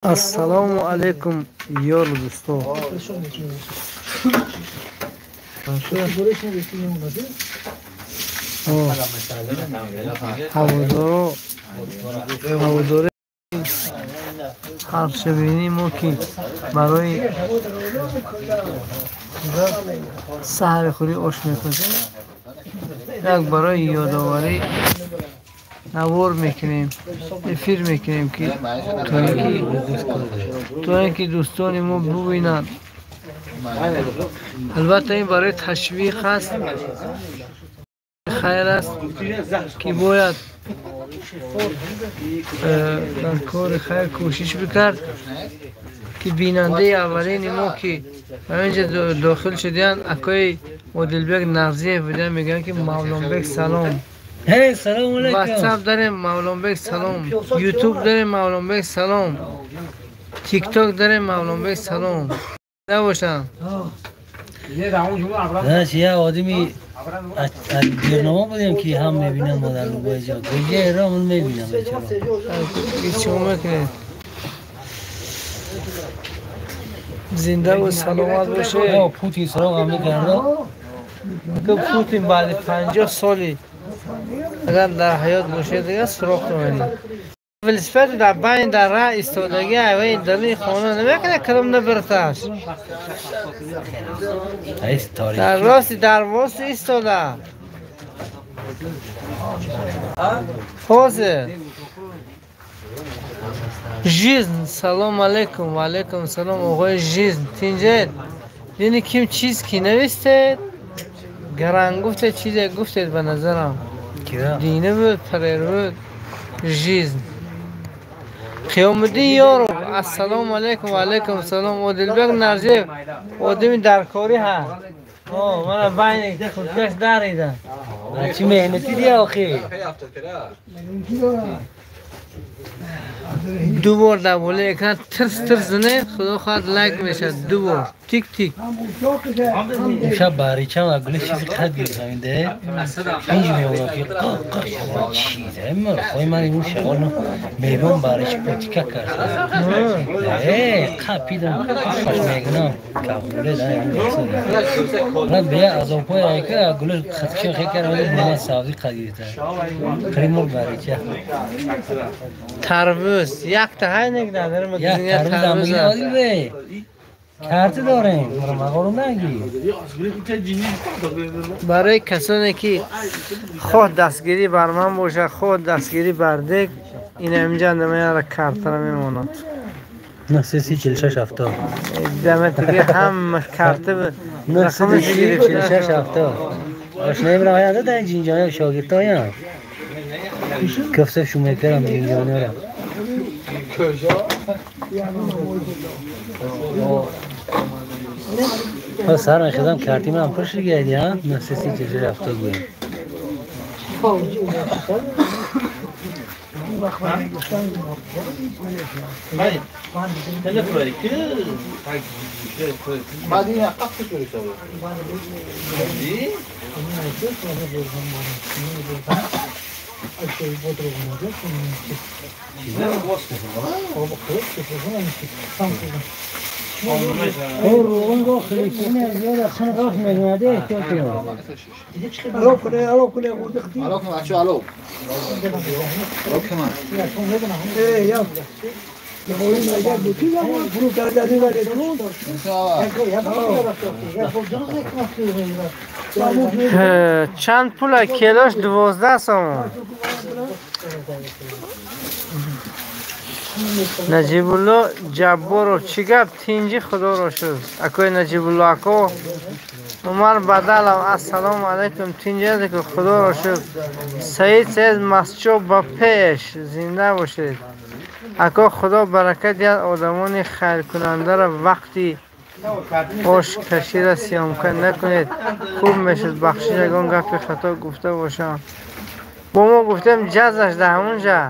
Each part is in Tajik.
Ассалому алайкум, ёру дӯсто. Ҳаводоро ҳаводори ҳаршабинии мо ки барои саҳари хӯрӣ ош мепазем, як барои ёдоварӣ навор мекунем, эфир мекунем, ки то ин ки дӯстони мо бубинанд. Албатта, ин барои ташвиқ аст, хайр аст, ки бояд дар кори хайр кӯшиш бикард, ки бинандаи аввалини мо, ки ҳаминҷа дохил шудиянд, акои Одилбек Нағзиев будиянд, мегӯянд, ки Мавлонбек салом. Салом алейкум. Ватсап дорем, Мавлонбек салом, Ютуб дорем, Мавлонбек салом, Тикток дорем, Мавлонбек салом. Набошанд. Я одами барнома будем, ки ҳам мебинам мо дар лубои ҷо. Гуҷа эрон мебинам бечора. Чӣ мекунед? Зинда ва саломат бошед. Путин суроғ ҳам мекарда. Путин баъди 50 соли агар дар ҳаёт бошед, дигар суроғ мемонед. Велосипед дар байн дар раҳ истодагӣ, айваи даруни хона намекунад, калом набирташ. Дар рости дарвоз истода. Ҳозир. Жизнь, салом алейкум, ва алейкум салом, оғои Жизнь, тинҷед? Дини ким чиз ки навистед? Гаран гуфтед, чизе гуфтед ба назарам. Дина буд, парер буд. Жизнь. Қиёмуддин Ёров, ассалому алайкум, ва алайкум салом. Одилбек Нарзиев, одами даркорӣ ҳаст. О, мана байни худкаш дарида. Чӣ меҳнатӣ дия охи. Ду бор дар болои экран тирс тирс занед, худо хоҳад, лайк мешавад. Ду бор тик тик. Имшаб баричам гули чизи қад гирифтам, инде инҷ меомадам, ки қақ чизе хои ман ин шағол мебон барич потика кард, қапидам, қаш мегунам кабуле. Бе азобҳои айка гули хатча хе кардам, ман сабзи қад гирифтам, қримур барича. Тарбуз якта ҳай нек надорем. Тарбуз карти дорем, мағорум наги. Барои касоне ки хоҳ дастгирӣ бар ман бошад, хоҳ дастгирӣ бар дег, ин инҷа намеяра картара мемонад. 930 46 70. Даматиги ҳама карта. 930 46 70. Ошнои мираоянда дар ҷинҷони шогирдоям кафса шумекарам ҷинҷониёрам. Сар мехезам, карти ман пур шуд, я 930 46 70 гӯем. روغن خیلی زیاد اصلا راه میگه احتیاط کنیم. الو کنه، الو کنه. الو کنه بچه، الو الو کنه. یا Чанд пула килош? 12 сомон. Наҷибулло Ҷабборов, чӣ гап, тинҷӣ? Худоро шукр, акои Наҷибулло ако. Умар Бадалов, ассалому алайкум, тинҷӣ? Худоро шукр. Саид Саид Масчо, ба пеш, зинда бошед, ако, худо баракат диҳад одамони хайркунандаро. Вақти ошкаширо съёмка накунед, хуб мешуд. Бахшиш, ягон гапи хато гуфта бошам. Бо мо гуфтем, ҷазаш да ҳамунҷа.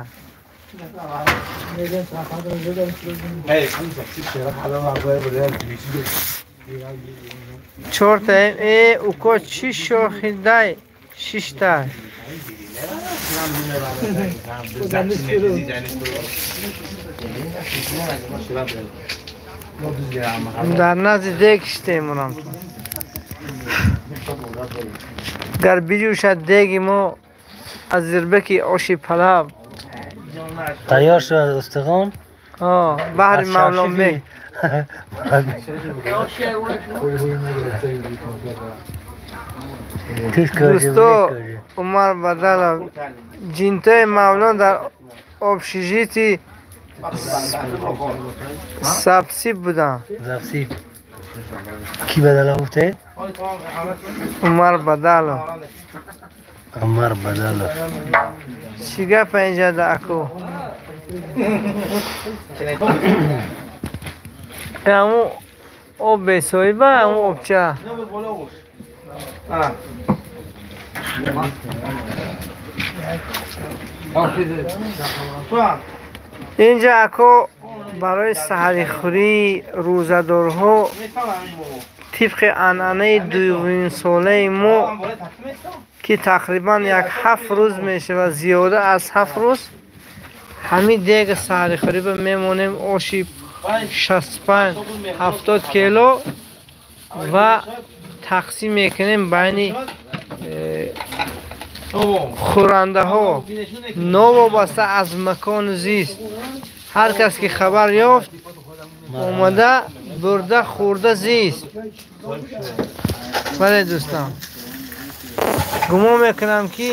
Чортаем э уко, чӣ шохидай, шишта. Дар назди дег шитемонам. Гар биҷӯшад деги мо аз зирбаки оши палав. Тайёр шуд устухон? Баҳри Мавлонбек. Дӯсто, Умар Бадалов, ҷинтои Мавлон дар обшижити сабсиб буданд. Сабсиб. Ки Бадалов гуфте? Умар Бадалов. Умар Бадалов. Чӣ гапа инҷа да аку? Аму об бесоиба, аму обча. Инҷа ако барои саҳарихӯрии рӯзадорҳо тибқи анъанаи дуюмсолаи мо ки тақрибан як 7 рӯз мешавад, зиёда аз 7 рӯз ҳамин дега саҳарихӯрӣ ба мемонем оши 65-70 кило ва тақсим мекунем байни хӯрандаҳо новобаста аз макону зист. Ҳар кас ки хабар ёфт омада бурда хӯрда зист. Бале дӯстон, гумон мекунам ки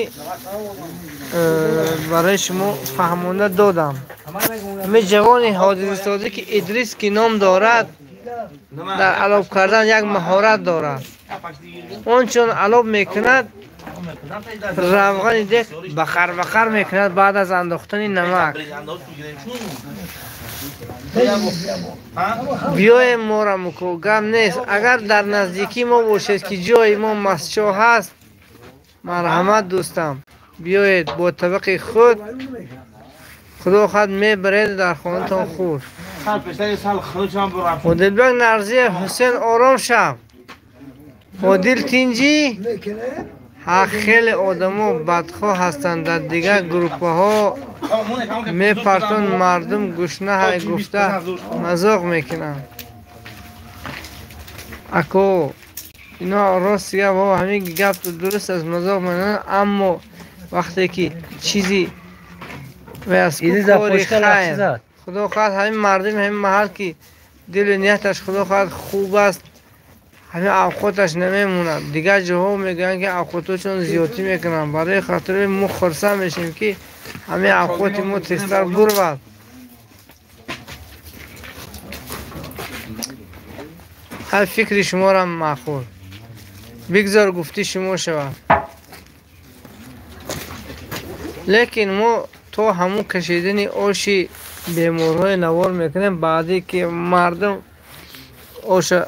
барои шумо фаҳмонда додам. Ҳамин ҷавони ҳодисасозӣ ки Идрис ки ном дорад, дар алоб кардан як маҳорат дорад. Он чун алоб мекунад, равғани дег бақар бақар мекунад баъд аз андохтани намак. Биёем моро муко, гап нест. Агар дар наздикии мо бошед ки ҷои мо масчоҳ ҳаст, марҳамат дӯстам, биёед бо табақи худ, худо хоҳад мебаред дар хонатон хӯрд. Одилбек Нарзиев, Ҳусен ором шав. Одил тинҷӣ? Ҳа, хеле одамо бадхоҳ ҳастанд, дар дигар группаҳо мепартон, мардум гушнаҳай гуфта мазоқ мекунанд. Ако ино рост гап, ҳамин гап дуруст аст, мазоқ мекунанд, аммо вақте ки чизи кори хайр, худо хоҳад ҳамин мардум ҳамин маҳал ки дилу нияташ худо хоҳад хуб аст, ҳамин авқоташ намемонад. Дигар ҷоҳо мегӯянд ки авқотҳошон зиёдтӣ мекунанд. Барои хотири мо хурсанд мешем ки ҳамин авқоти мо тезтар бурвад. Ҳар фикри шуморам маъқул, бигзор гуфти шумо шавад. Лекин мо то ҳамун кашидани оши беморҳои навор мекунем, баъде ки мардум оша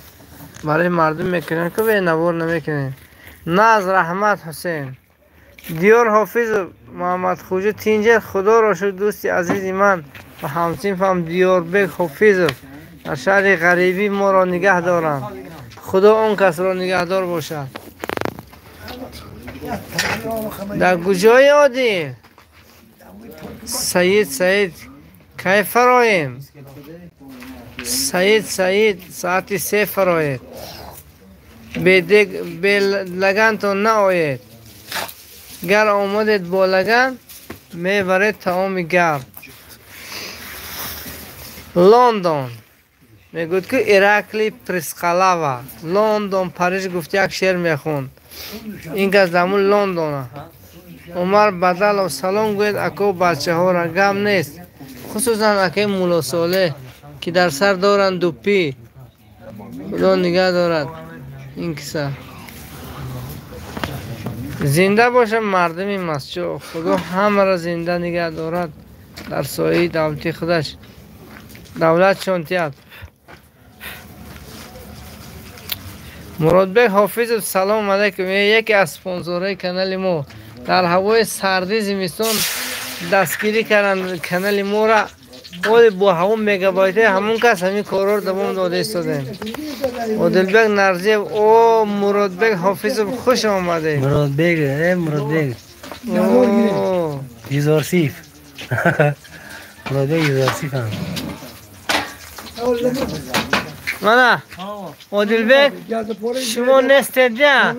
барои мардум мекунем ки бе навор намекунем. Наз раҳмат Ҳусен, Диёр Ҳофизов, Муҳаммадхӯҷа тинҷер, худоро шукр дӯсти азизи ман ва ҳамсинфам Диёрбек Ҳофизов дар шаҳри ғарибӣ моро нигаҳ доранд. Худо он касро нигаҳдор бошад. Дар куҷои Одил? Саид, Саид, кай фароем? Саид, Саид, соати 3 фароед. Бе лагантон наоед. Гар омадед бо лаган, мебаред таоми гарм. Лондон мегӯяд ки Иракли Присқалава. Лондон, Париж гуфт як шеър мехонд. Ин кас дамун Лондона. Умар Бадалов, салом гӯед ако бачаҳоро, гап нест. Хусусан акаи Муллосолеҳ ки дар сар доранд дуппӣ. Худо нигаҳ дорад ин киса. Зинда бошад мардуми масчоҳ. Худо ҳамаро зинда нигаҳ дорад дар сояи давлати худаш. Давлатшон тиҳад. Муродбек Ҳофизов, салом алайкум. Яке аз спонсорҳои канали мо. Дар ҳавои сарди зимистон дастгирӣ карданд канали моро. Оли бо ҳамон мегабайтҳои ҳамон кас ҳамин корҳоро давом дода истодем. Одилбек Нарзиев, о Муродбек Ҳофизов, хуш омадед. Муродбек, э Муродбек. Юзорсиф. Муродбек Юзарсифам. Мана Одилбек шумо нестед я?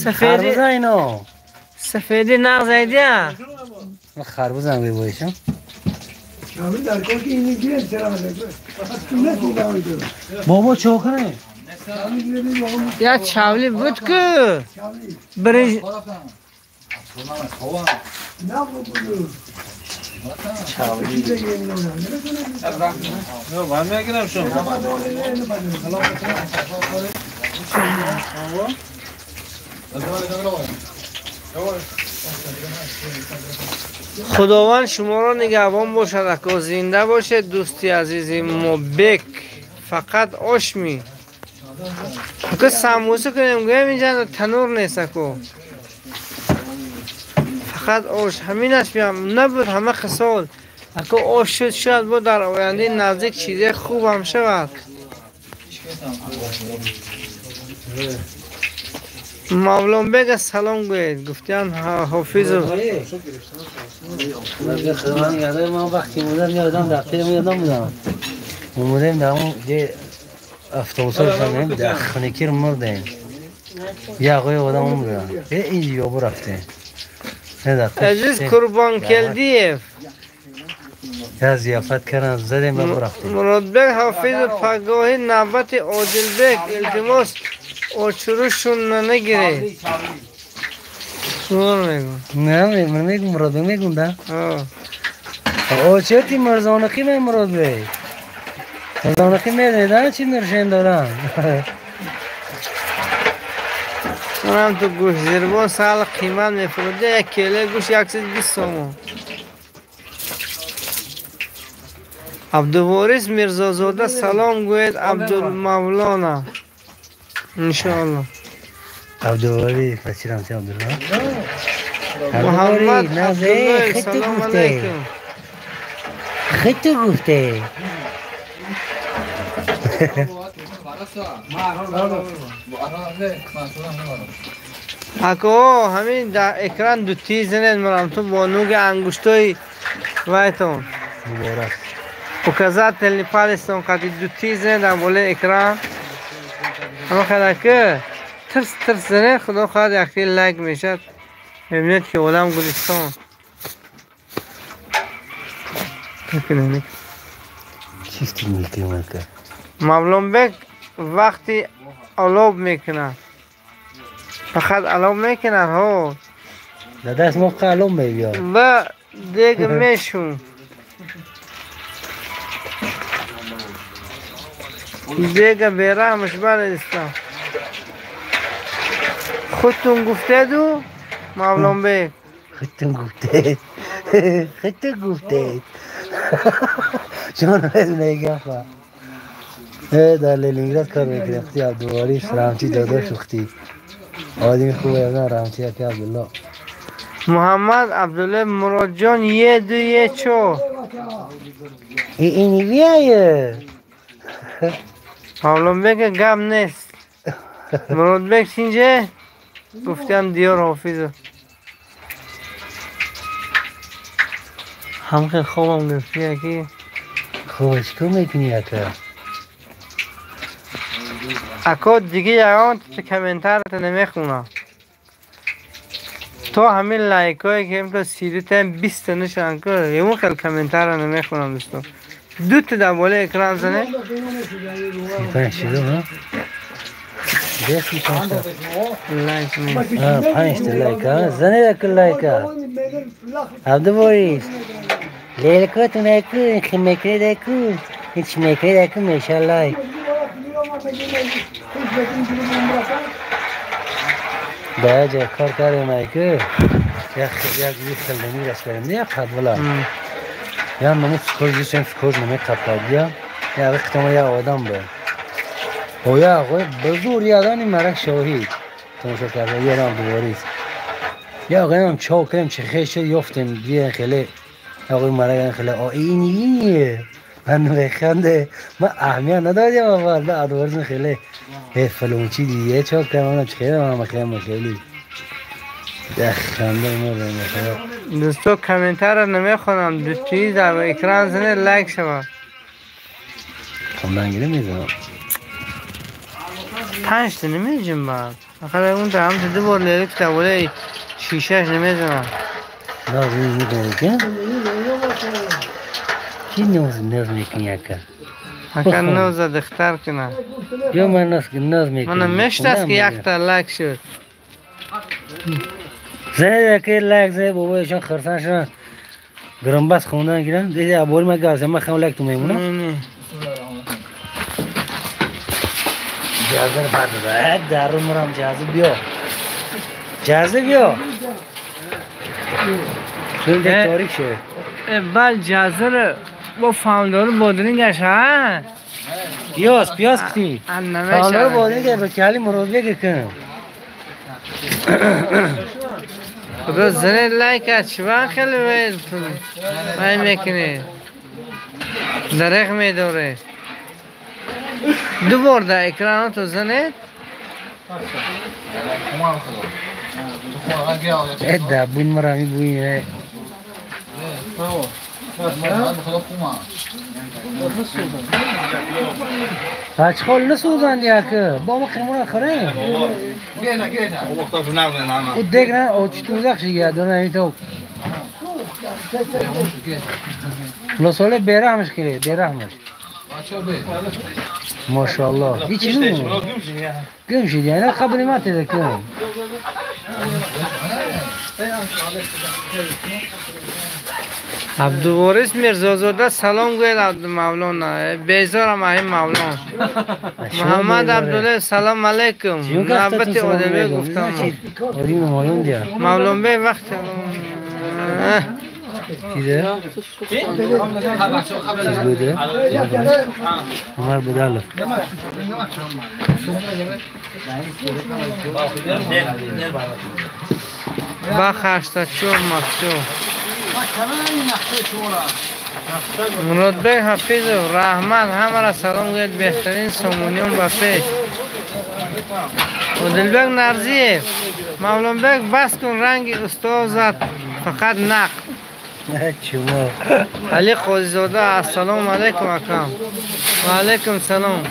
Сафеди Харбуза ино. Сафеди нағз айдя? Ман харбузам мебоишам. Бобо чо кунем? Я чавли буд ку. Биринҷ Худованд шуморо нигаҳбон бошад, ако зинда бошед, дӯсти азизи мо бек. Фақат ошми. Ако самбуса кунем, гӯям инҷа танур нест ако. Фақат ош ҳаминаш биям набуд ҳама қисол. Ако ош шуд, шояд бо дар ояндаи наздик чизе хубам шавад. Мавлонбега салом гӯед, гуфтиян Ҳофизов. Ман вақти мудам ёдам дар ёдам будам. Омадем дар он ҷе автобусҳо шудем, дар хунукир мурдем. Як оғои одам омадам. Ин ёбу рафтем. Азиз Курбонкелдиев. Я зиёфат кардам, задем ва рафтем. Муродбек Ҳофизов пагоҳи навбати Одилбек илтимос очурушунна нагиред. Шуморо мегӯм. Не, ман мегӯм, Муродбек мегӯм да. Очерти Мирзониқӣ мен Муродбек. Мирзониқӣ медонед, а чӣ нуршен дорам. Манам ту гӯшзирбон сал қимат мефурӯда, як келаи гӯшт 120 сомон. Абдуворис Мирзозода салом гӯед Абдулмавлона. Иншоалло. Абдуворис, пачирам чи Абдулла? Муҳаммад Абдуллоев салом алайкум. Хиту гуфте. Ако ҳамин дар экран дутии занед марам ту бо нуги ангуштои вайтон. Муборак. Указательный палецтон қати дутии занед дар болои экран. Ама хадаки тирс тирс занед, худо хоҳад якти лайк мешад. Мебинед ки олам гулистон. Чисти мекунад. Мавлонбек вақти олоб мекунад. Фақат олоб мекунад, ҳо. Дар даст мо фақат олоб мебиёд. Ва дег мешум. Дега бераҳмаш баледистам. Худтун гуфтеду Мавлонбек. Худтун гуфтед. Худтун гуфтед. Шумо намедонед гапа. Дар Ленинград кор мекунем, хути Абдуворис, Рамчи додош ухти. Одами хубе ёдам Рамчи яки Абдулло. Муҳаммад Абдулло Муродҷон е ду е чор. Ини биёе. Мавлонбек гап нест. Муродбек чинҷе? Гуфтам Диёр Ҳофизов. Ҳам хел хобам гирифти яки. Хоб чикор мекунӣ ака? Ако диги ягон комментарата намехунам. То ҳамин лайкое ки то 32 та 20 та нишан ку, ягон хел комментара намехунам дӯстон. Ду та дар болои экран зане. 35 шудам, ҳа? Лайк нест. 5 та лайк, ҳа? Зане яку лайка. Абдуборис. Лелкотун яку, химекред яку, ичмекред яку меша лайк. Да ҷа кор кардем айку. Як хелдани раст кардем, як қадвала. Я наму скош дисем, скош намеқапад, я вақтама як одам буд. Оя оғои базур ядани марак шоҳид тамошо карда, ярам Абдуворис. Я оғоям чо кардем, чи хел шуд ёфтем, дидем хеле оғои марак хеле ини ман механде, ман аҳамият надодем аввал, ба Абдуворис хеле фалончи дидия чо кардам, чи хел ман хеле хеле. Ханде мурдам. دوستا کامنتر رو نمیخونم دوتایی در اکران زنه لایک شود خواندن گیره میزنم 5 تا نمیجیم بعد آخر اون تا هم دو بار لیک تا ولی شیشهش نمیزنم ناز میکنی که؟ کی ناز میکنی اکا؟ اکا ناز دختر کنه یا من ناز میکنی من میشتست که یک تا لایک شد زه که لایک زه بابا ایشان خرسان شدن گرم بس خوندن گیرن دیگه ابوری من گازم من خم لایک تو میمونم نه جازر بعد در رو مرام جازر بیا جازر بیا چون دیگه تاریک شد بل جازر با فاندور بودرینگش ها پیاز پیاز کتی فاندور بودرینگ به کلی مروزه کن خدا زنه لایک چوان خیلی ویل وای میکنی درخ میدوره دو بار در اکران تو زنه ده بوین مرامی بوین بچه خال نسوزن دیگه که بابا خیمونه خره او دیگه نه او چطور زخش دیگه دونه این تو لساله بیرحمش کلی بیرحمش ماشاءالله هیچ چیزی گم شد یعنی قبل ما تذکرم عبدالوارث میرزازاده سلام گوید عبد مولانا بیزارم این مولانا محمد عبدالله سلام علیکم نوبت آدمی گفتم مولانا به وقت چیزه؟ چیز بوده؟ عمر بدالف با 84 مفتو مراد بیگ حفیظ رحمت همه را سلام گوید بهترین سومونیون با پیش عادل بیگ نرزیه مولان بیگ بس کن رنگ استاد فقط نقد علی قاضیزاده السلام علیکم اکرم و علیکم سلام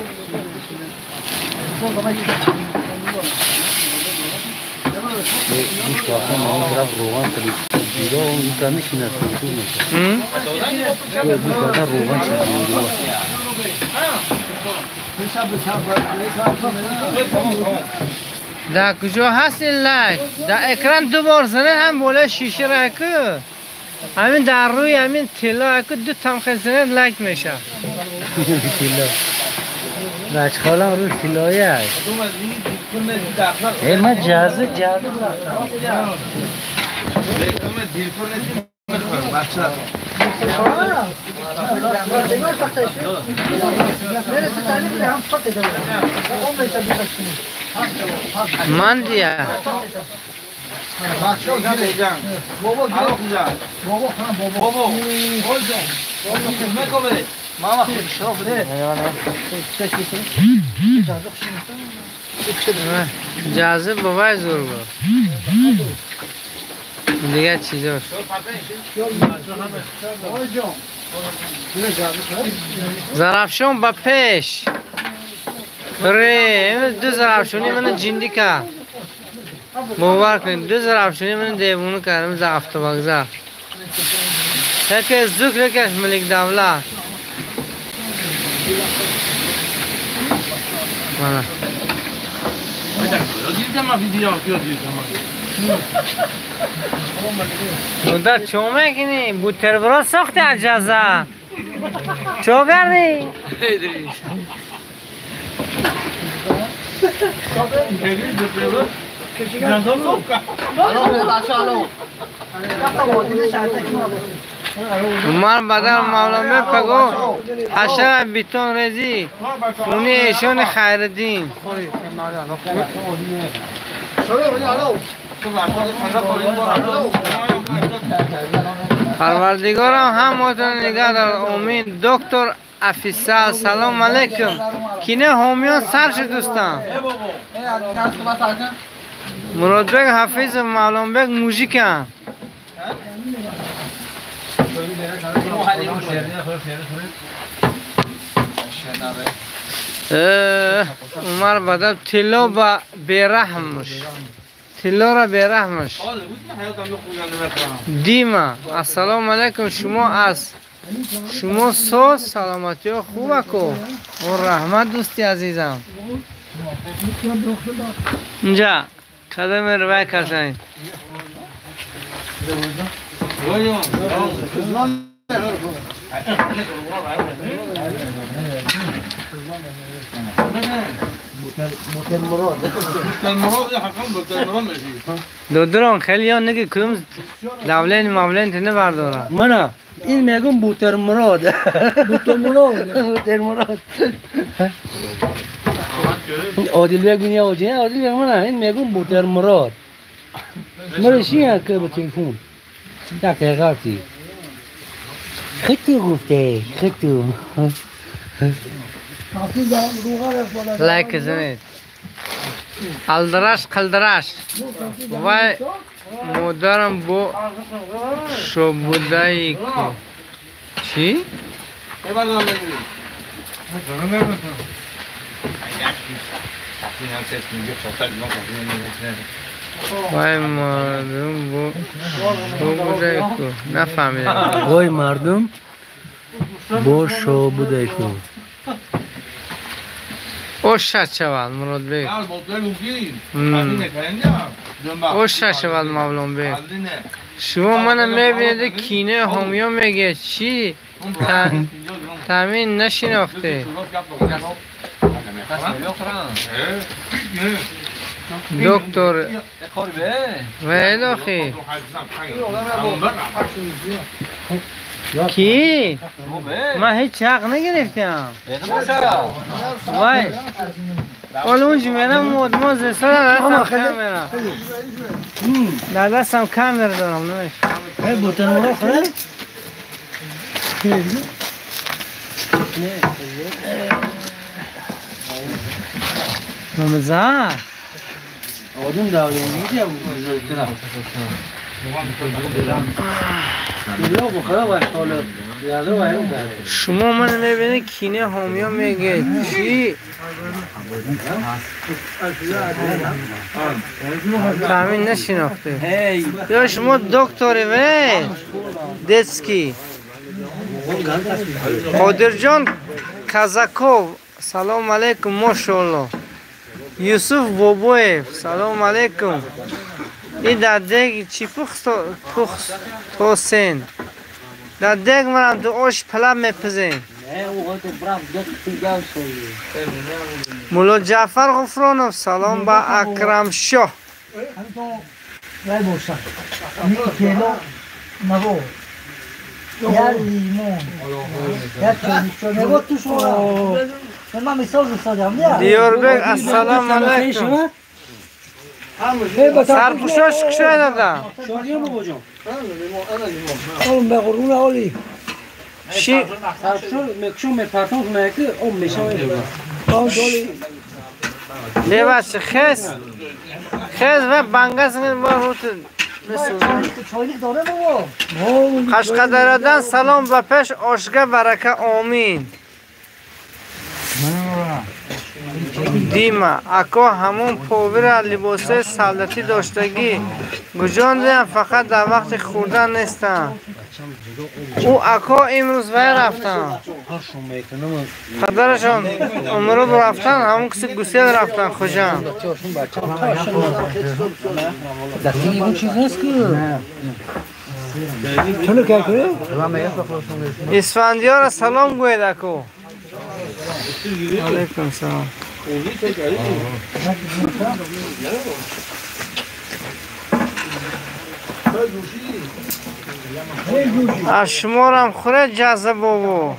گوش باقی ما اون طرف روغن خرید دیرا اون طرف میشینه تو میشه گوش باقی روغن در کجا هست این لایک؟ در اکران دو بار زنه هم بالا شیشه را که همین در روی همین طلا که دو تام زنه لایک میشه طلا بچه خالم روی طلایی هست ای من جازه جازه من دیه جازه بابای زور بود دیگه چیزاش زرافشون با پیش ره دو زرافشونی من جندی کرد باور کنید دو زرافشونی من دیوونه کردم زعفت و بگذار یکی زوک یکیش ملک دولت مانا مدت چو میکنی؟ بوتر برا ساختی اجازه چو کردی؟ عمر بدل مولانا پگو حشر بیتون رزی خونه ایشون خیردین پروردگارم هم نگه دار امین. دکتر افیسا سلام علیکم. کینه هومیان سر شد دوستان. مراد بیگ حفیظ مولانا بیگ موزیکن. عمر بدل تلا با بیرحمش تلا را بیرحمش دیما السلام علیکم شما از شما ساز سلامتی خوبه کو و رحمت دوستی عزیزم اینجا قدم روی کردن دودران خیلی ها نگه کدوم دولین مولین تنه بردارن منم این میگم بوتر مراد بوتر مراد بوتر مراد عادل بیگ بینی آجی عادل بیگ منم این میگم بوتر مراد مرشی که با تلفن یک دقیقه خطو گفته خطو لایک زنید الدراش قلدراش وای مادرم با شبودایی کو چی؟ وای مردم با شبودایی کو نفهمیدم وای مردم با شبودایی کو اوشا شود مراد بیگ اوشا شود مولان بیگ شما من میبینید کینه هومیا میگه چی تامین نشناخته دکتر ویلوخی کی؟ من هیچ حق نگرفتم وای حالا اونجا میرم مدماز سر دستم کامرا در دستم کامرا دارم نمیشه ممزار آدم داولین میگه شما من میبینید کینه هومیا میگه چی؟ تامین نشناخته یا شما دکتری وی دسکی قادر جان کازاکوف سلام علیکم ماشاءالله یوسف بابویف سلام علیکم این در دیگ چی پخت توسین در دیگ مرم تو آش پلب میپزین مولا جعفر غفرانوف سلام با اکرم شاه دیاربک السلام علیکم سرپوشاش کشای دادم چی؟ لباس خس خس و بنگس با روت قشقدرادن سلام و پیش آشگه برکه آمین دیما اکا همون پوور لباس سلطی داشتگی گجاندیم فقط در وقت خوردن نیستم او اکا امروز وی رفتن پدرشان امروز رفتن همون کسی گسیل رفتن خوشم اسفندیار سلام گوید اکو علیکم سلام از شمارم خوره جذب بابو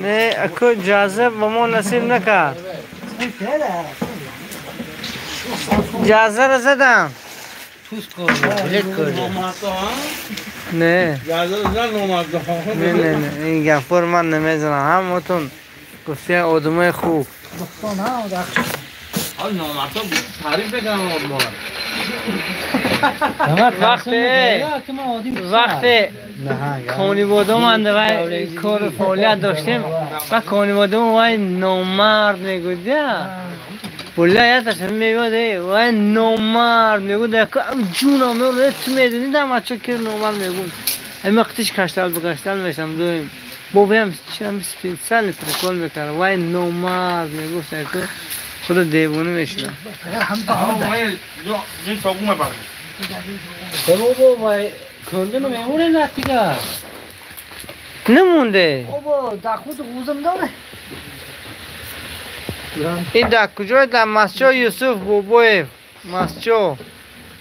نه اکو جذب با ما نصیب نکرد جذب را زدم نه نه نه نه این گفور من نمیزنم همتون گفته آدمای خوب وقتی Конибодом вай кор фаъолият доштем ва Конибодом вай номард мегуд, була яташ мегуд, вай номард мегуд, ҷунам ту медонӣ дамачо ки номард мегуд. Ами вақтиш каштал бикаштал мешам дуем. Бобоям чам специально прикол мекард, вай номард мегуфт, худо девона мешудам. بابا وای کنده نمیمونه نه دیگه نمونده بابا در خود غوزم داره این در کجای در مسجد یوسف بابایف مسجد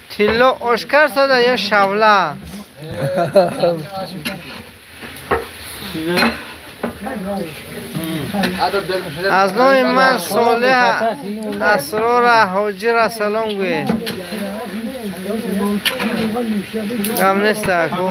تیلا آشکار ساده یا شوله از نام من صالح اسرار حاجی را سلام گوید. غم نیست اکو.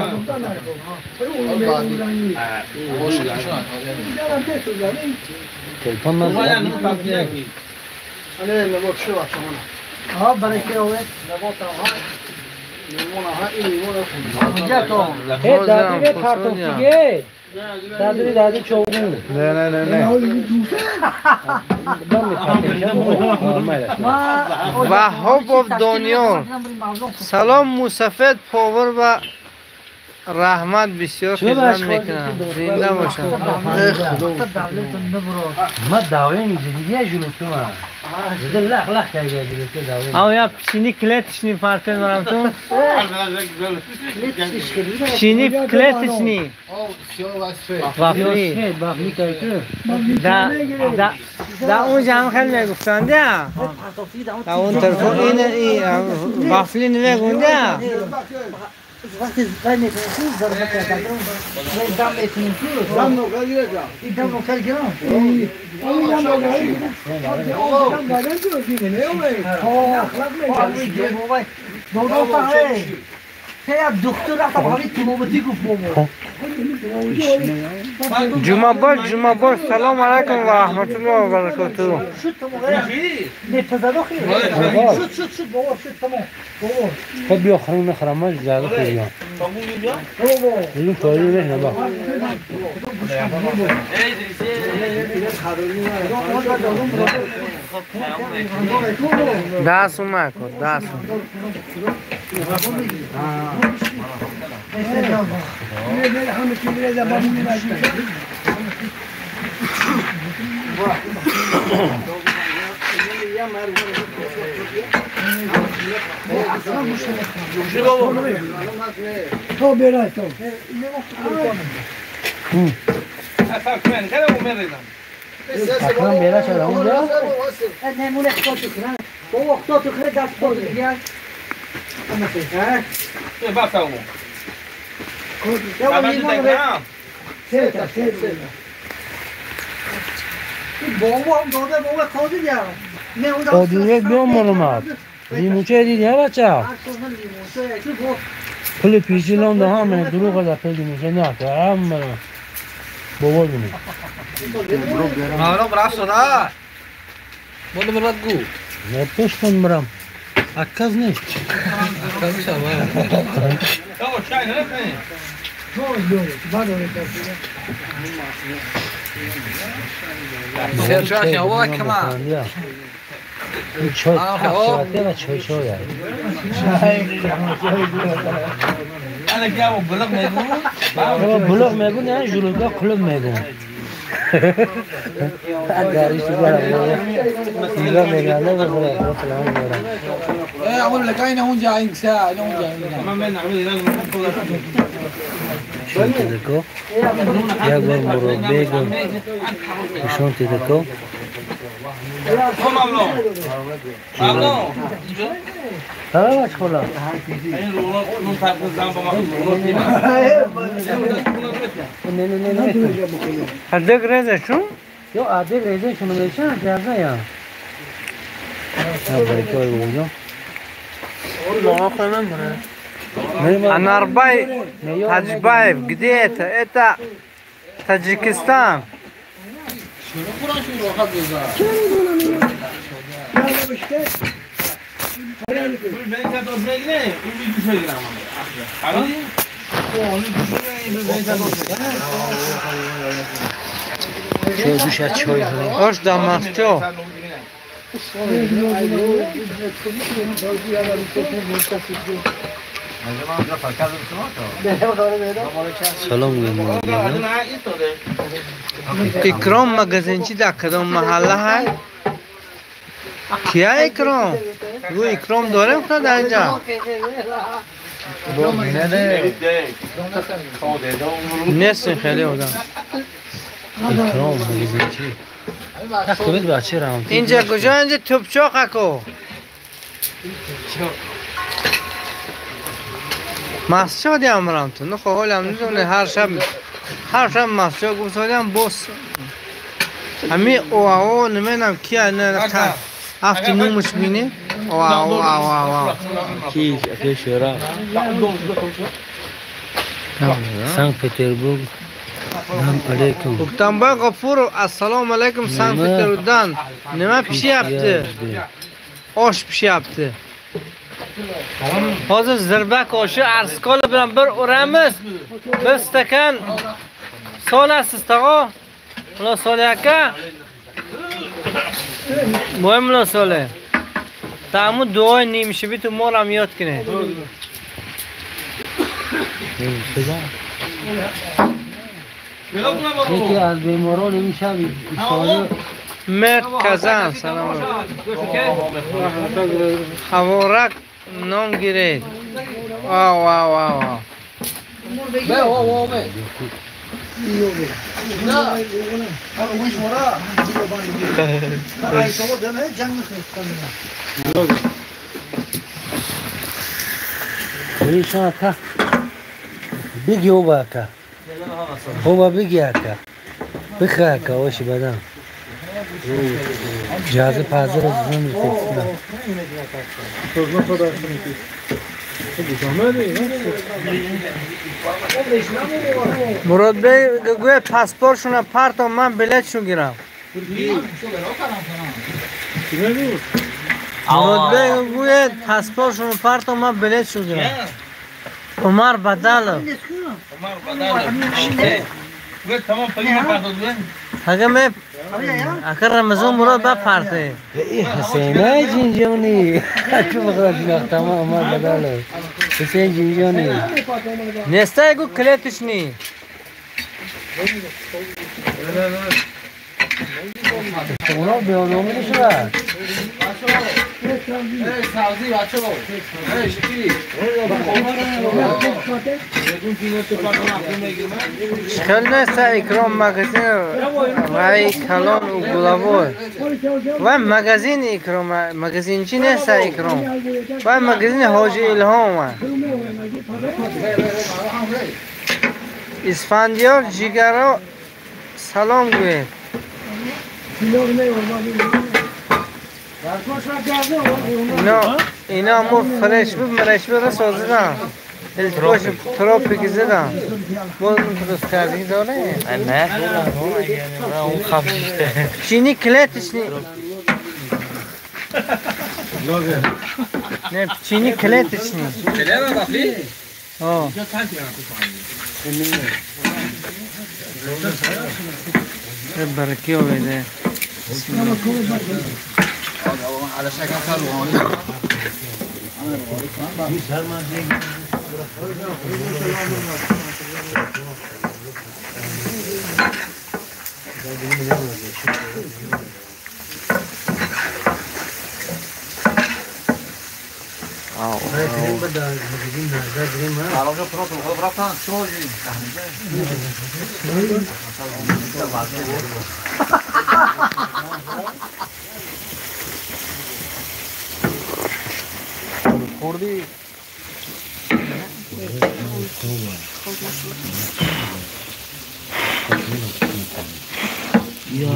دادی دادی چوبون. نه نه نه نه. وهاب دانیال سلام موسفید پاور و رحمت بسیار خدمت میکنم زنده باشم. ما داویم جدیه جلوتو ما. جدی لخ لخ کرده جلوتو داویم. آیا پشینی کلتشنی فرقی دارم تو؟ پشینی کلتشنی. وافلی. وافلی کرده. دا دا اونجا هم خیلی میگفتند یا. دا اون طرف این وافلی نمیگوند. وقتی زنگ میکنی ضربه کردم دم میکنیم دم نوکر گیرم دم نوکر گیرم جمعه جمعه باش. سلام علیکم و رحمت الله و برکاته. خب بیا خرم نخرم زیاده خوبیم. این کاری نه با. دست اومد کن دست. اکرم بیره چرا اونجا؟ قادیره بیام اومد لیموچه دیدی ها بچه؟ پل پیچی لام ده همه دروغ ده پل لیموچه نه که همه بابا دونی مارو برافت صدا بودو برات گو نه پیش کن برم عکاز نیست عکاز نیست چای تفسیراته و چای چای بلوغ میگو نه جلوگاه قلوب میگو گاریش برم اینجا میگم نه بخوره اقول لك اين اونجا این ساعه اونجا شونتی دکو یک بار مربی گم شونتی دکو ها خلا نه نه نه ادق رزه شو یا ادق رزه شو نمیشه جازه یا Анарбай Таджибаев, где это? Это Таджикистан. Ош дамахчо. Салом. Икром магазинчи дар кадом маҳалла ҳай? Кия Икром? Гу Икром дорем ка дар инҷа? Нестин хеле одам. Икром магазинчи. Инҷа куҷо? Инҷа тӯпчоқ ако. Масҷид амрам ту. Ну ҳолам нидони ҳар шаб масҷид гуфтодам бос. Ҳами оао наменам кия на афти нумуш бини. Оао оао оао. Ки аке шера. Санкт-Петербург. Салом алейкум. Уктамбай Ғафуров ассалому алейкум Санкт-Петербургдан. Nima pishyapti? Osh pishyapti. Hozir zirbak oshi arskola bilan bir uramiz. Bir stakan solasiz tag'o. Mulla Solih aka. Voy Mulla Solih. Ta'mu duoy nimishi bitu moram yod kine. یکی از بیماران این شب مرد کزن سلام حوارک نام گیرید. واو واو واو بگی او باکا هو بگی اکا بخه اکا واشی بدم جازه پازر از زن تکسینا مراد بی گوی پاسپورتشون پارتو من بلیتشون گیرم. مراد بی گوی پاسپورتشون پارتو من بلیتشون گیرم. عمر بدل. اگه اگر رمضان مراد با پارته. حسین جینجانی. تو بخواد شناختم عمر بدل. حسین جینجانی. نیسته گو کلیتش نی. اونا بیانومی نشود. خیلی نیست اکرام مگزین رای کلان و گلابور و مگزین اکرام مگزین چی نیست اکرام و مگزین حاجی الهام اسفندیار جیگرا سلام گوید. اینا مو فرش بود مرش بود سازیدن التواش تروپیک زدن باز درست کردی داره؟ نه اون خفیفه چینی کلتش نی نه چینی کلتش نی آه برکه بده.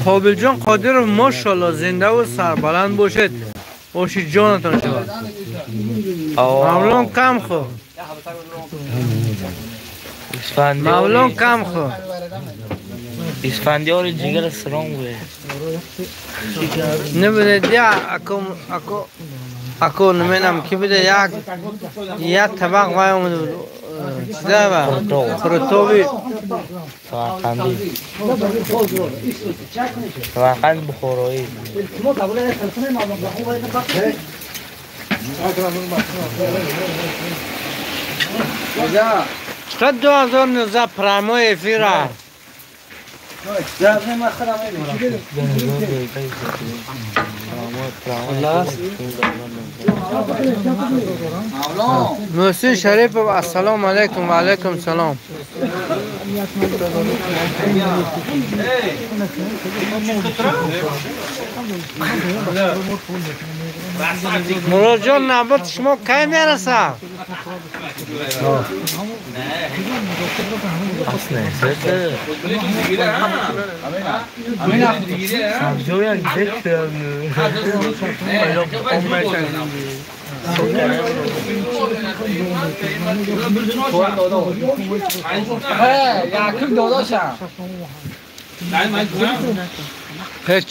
قابل جان قادر ماشاءالله زنده و سربلند باشد. باشید جانتان شود. مولان کم خو. مولان کم خو. اسفندیار جگر سلام گوه. نبوده دیا اکو اکو اکو نمیدونم کی بوده یک طبق وای اومده بود чизава қурутоби Самарқандӣ. Самарқанд Бухороӣ. Чақад 2019 прямой эфира. Муҳсин Шарипов, ассалому алайкум ва алайкум салом. Муродҷон, навбат шумо кай мерасад?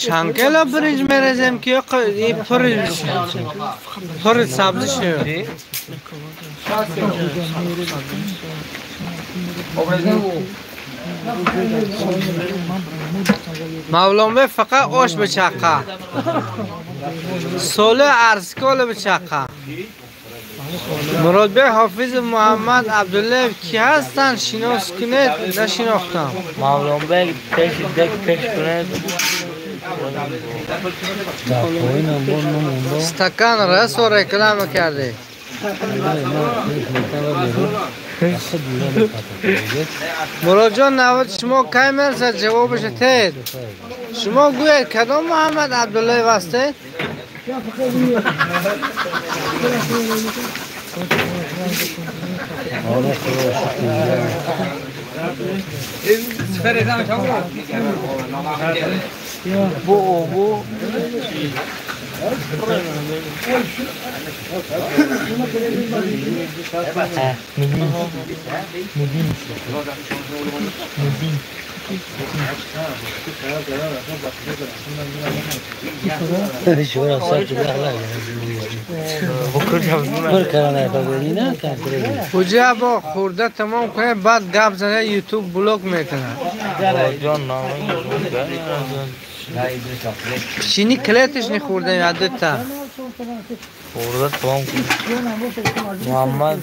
Чанд кило биринҷ мерезем ки пури сабзӣ шуд? Мавлонбек фақат ош бичақа, соли арзкола бичақа. Муродбек Ҳофизи Муҳаммад Абдуллаев ки ҳастанд? Шинос кунед, нашинохтам. Мавлонбек пеши дек пеш кунед. Стакан расо реклама карде. Муродҷон, навбат шумо кай мерасад? Ҷавобаша тед. Шумо гӯед кадом Муҳаммад Абдуллаев ҳастед? Куҷа бо хӯрда тамом кунед, баъд гап зана ютуб блок мекунад. Чини клетиш нехӯрдаем аддата. Хӯрда тамом кунед. Муҳаммад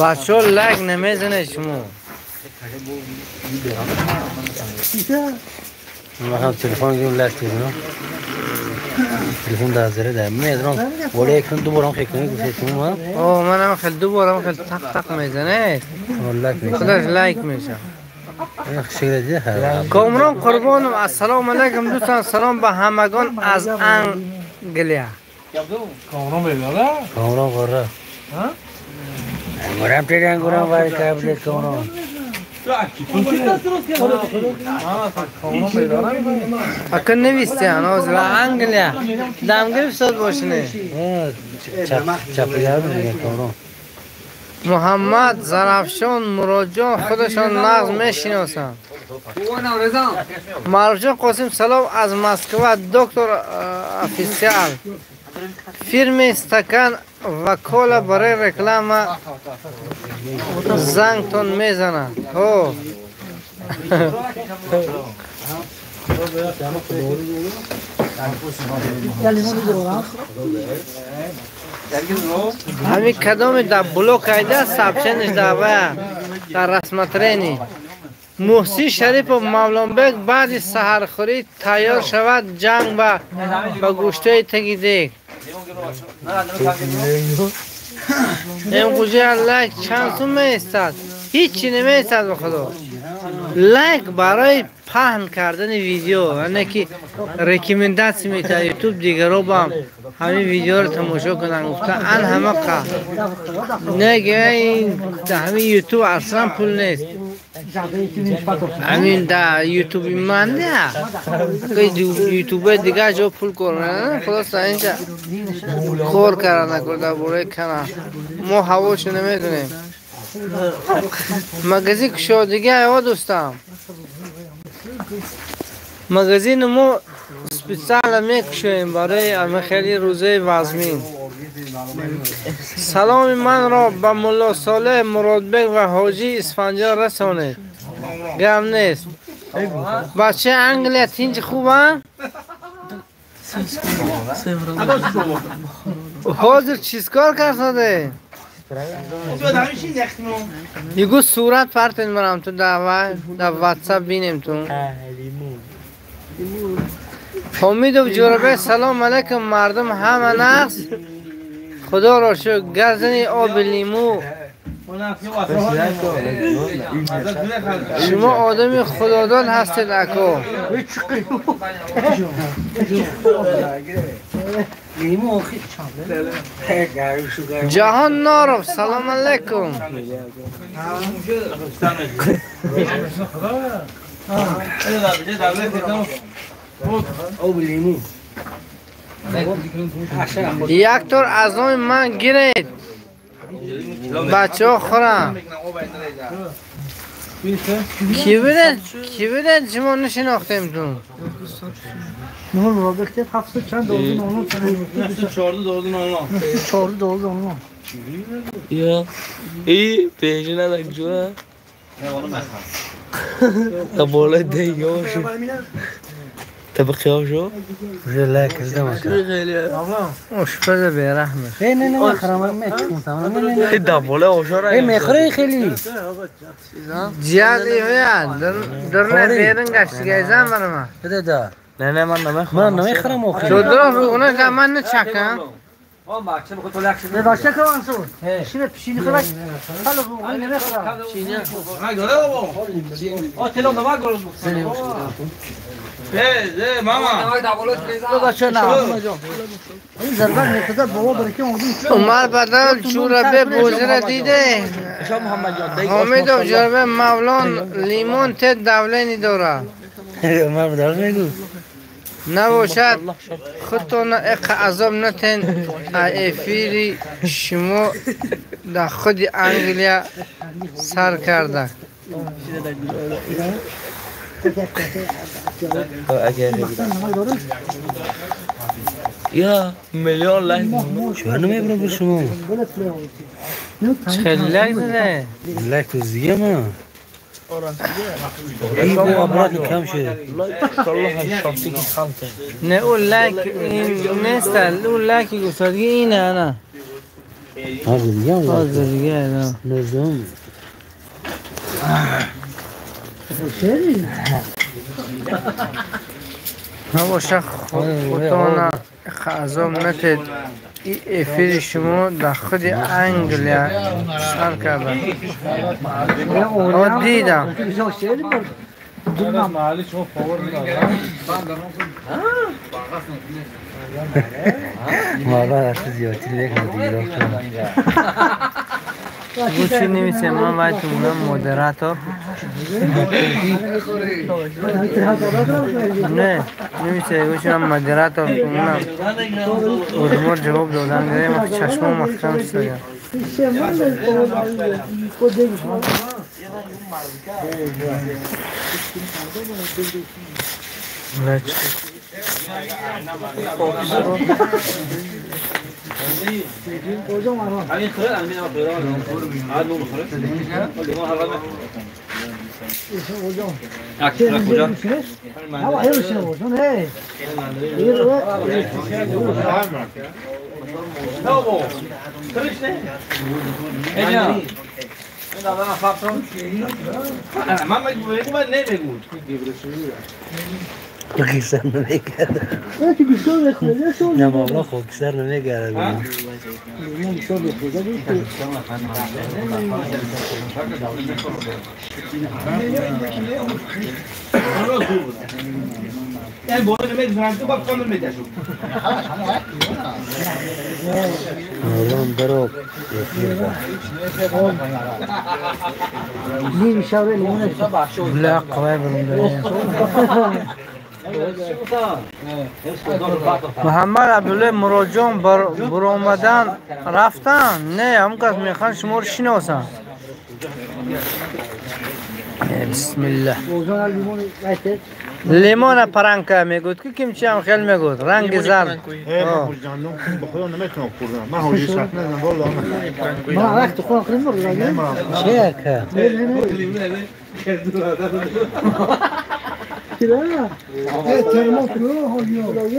бачаҳо лайк намезанед шумо. من تلفن گیرم لست میزنم تلفن در زره در میدونم ولی یکم دو بارم خیلی کنی گفت تو ما اوه منم خیلی دو بارم خیلی تق تق میزنه خودش لایک میشه. کامران قربانم، السلام علیکم دوستان، سلام به همگان از انگلیا. کامران بیگاره؟ کامران قره انگورم تیره انگورم واری کابل کامران اکن نویستی هنوز و انگلیا دمگیری فساد باشنه. محمد زرافشان مرادجان خودشان نغز میشناسند. معروفجان قاسم سلام از مسکو. دکتر افیسیال فیرم استکان و کولا برای رکلام زنگتون میزنند. هو همین کدام در بلوک ایده سابشنش در در رسمترینی. محسن شریف و مولانبек بعد سحرخوری تیار شود جنگ با گوشته تگی دیگ. این گوشه لایک چند سوم میستاد؟ هیچی نمیستاد به خدا. لایک برای پهن کردن ویدیو، یعنی که رکیمنداسیون میده یوتیوب دیگرو با همین ویدیو رو تماشا کنن. گفتن ان همه قا نگه این همین یوتیوب اصلا پول نیست. همین در یوتیوب من نه یوتیوب دیگه جو پول کار خلاص اینجا کار کردن نکرده برای کنه ما هواشو نمیدونیم. مغازه کشادگی ها دوستم، مغازین ما سپیسال میکشیم برای همه خیلی روزه وزمین. Саломи манро ба Мулло Солеҳ, Муродбек ва Ҳоҷи Исфанҷон расонед. Гап нест. Бачаи Англия тинҷ хубанд? Ҳозир чизкор кардаде? Ягу сурат партен барам ту дар ватсап бинем ту. Ҳомидов Ҷӯрабек салом алайкум мардум ҳама нақс. Худоро шукр гарзани оби лимӯ. Шумо одами худодод ҳастед ако. Ҷаҳон Норов салом алайкум. Як тор аз номи ман гиред. Бачаҳо хӯранд. Ки будед? Ки будед? Шумо нашинохтем ту. Нур Муродбек 700 чанд 12 914 12 914 12 Я и пешина так ҷуа. Та болои дегошу. Табақиёшу. Уже лайк кардам ака. Ошпаз бераҳм. Не не не мехӯрам мечкунам. Не не. Да болои ошора. Э мехӯрӣ хеле. Ҷиҳати ҳоя дурна берин гаштигайзан барама. Бده да. Не не ман намехӯрам. Ман намехӯрам охир. Чодро руғна ка ман начакам. Не бача каван су. Шина пишини хӯрак. Ҳало руғна намехӯрам. Умар Бадал Ҷӯрабе бозира диде. Ҳомидов Ҷӯрабе Мавлон лимон те давлени дорад. Умар Бадал мегӯ. Набошад худтона иқа азоб натен. Эфири шумо дар худи Англия сар карда. Я миллион лайк. Чаро намебарам ба шумо? Хеле лайк заде. Лайк зиё ман. Ин бо обратно кам шуд. Не ӯ лайк ин нест, ӯ лайки гуфтодги ине ана. Ҳозир дига. Ҳозир дига. Нӯздаҳум. Набошад худтона азоб натед. Эфири шумо дар худи Англия сар карда. Дидам. Мавлон аз зиёдтир мекунад дигар. Гӯши нависем ман вайтунам модератор. Не, нависе гӯши ман модератор тунам. Узмор ҷавоб додам, гирем чашмом маҳкам шуда. خاکستر نمی‌گردد. نه ماما خاکستر نمی‌گردد. مولان درو لا قوي. Муҳаммад Абдуллоҳ Муроҷон баромадан рафтан? Не, ҳам кас мехоҳанд шуморо шиносанд. Бисмиллаҳ. Лимона паранка мегӯд ки кимчи ҳам хел мегӯд. Ранги зард. Чӣ ака?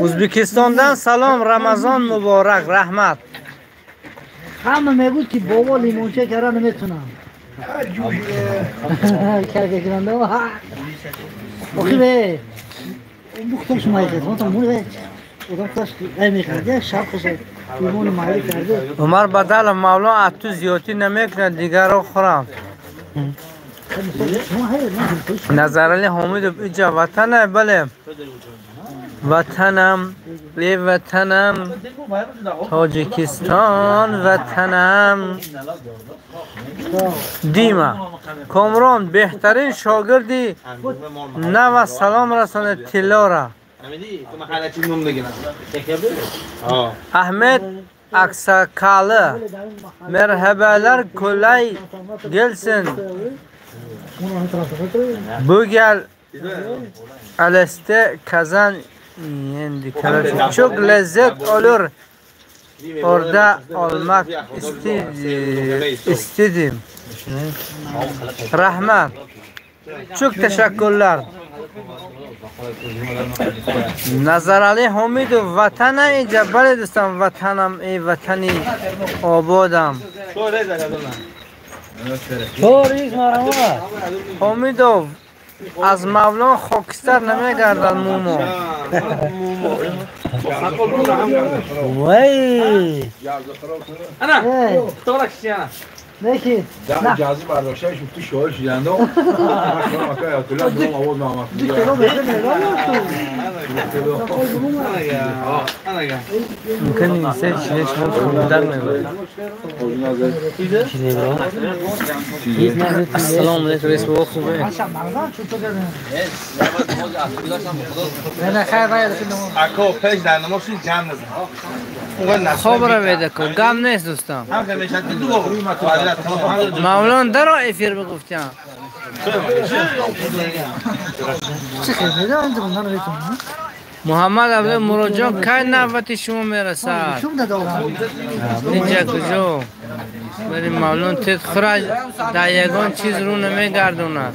Ӯзбекистондан салом, Рамазон муборак, раҳмат. Ҳама мегӯд ки бобо лимонча кара наметунам. Охи бе, бухтам шумо айхед, ман мур одам худаш ай мехӯрд, шавқаш лимони майли карда. Умар Бадалов Мавлон аз ту зиёдтӣ намекунад, дигарро хӯрам. Назарали Ҳомидов иҷа ватана, бале. Ватанам, эй ватанам, Тоҷикистон ватанам. Дима Комрон беҳтарин шогирди нава салом расонед тиллора. Аҳмед Аксакалы merhabalar kolay gelsin. Bu gel Aleste kazan yendi. Çok lezzet olur. Orada olmak istedim. Rahmat. Çok teşekkürler. Назарали Ҳомидов ватана иҷа, бале дӯстам, ватанам, эй ватани ободам. Ҳомидов аз Мавлон хокистар намегардад мумо. Вай! جذب برداشته شد تو شوهر شدند و ممکن نیست چیزش خوندن میبره. السلام علیکم رئیس بابا خوبه؟ خوب رو بده کن گم نیست دوستان. مولان درا افیر بگفتیم. محمد عبد مراد جان کی نوبت شما میرسد؟ اینجا کجا؟ ولی مولان تد خرج در یگان چیز رو نمیگردوند.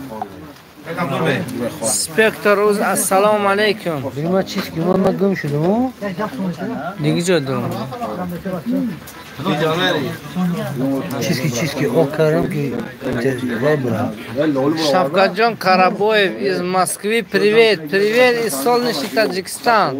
سپکتر روز السلام علیکم. ما چیز که ما گم شدم. دیگه جا دارم. چیز که او کردم که Шавкат джон Карабоев из Москвы, привет, привет из солнечный Таджикистан.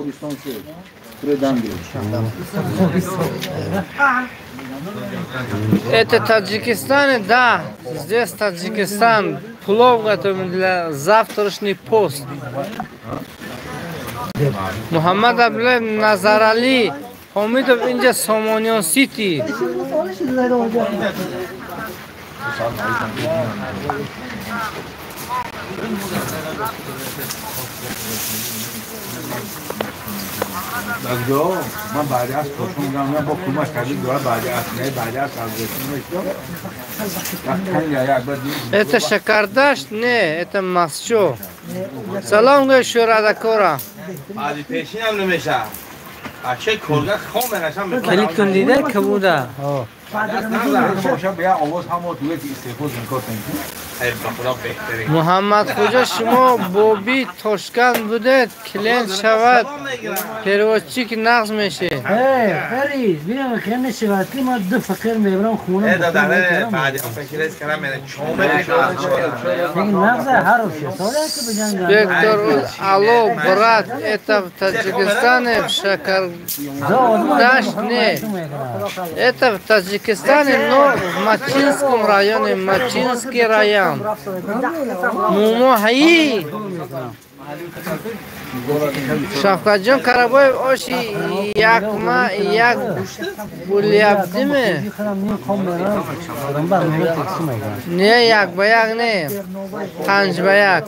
Это Таджикистан, да, здесь Таджикистан. Плов готовим для завтрашний пост. Мухаммад Абдуллаев Назарали Ҳомидов инҷа Сомониён Сити. من بعد از پاشون من با کمک کردیم دوباره بعد از نه بعد از Это Шакардаш? Не, это Масчо. Салом гой Шурадакора. کلیک کن دیده که بوده. محمد خوجا شما بوبی تاشکند بوده کلین شود پروچیک نقض میشه. فرید بیا خیلی شود که ما دو فقیر میبرم خونه. Спектр алло, брат, это в Таджикистане в Шакардаш не. Это в Таджикистане, но в Мачинском районе, Мачинский район. Мумохаи. Шавкатҷон Карабоев оши якма як булябдиме? Не, як ба як не, панҷ ба як.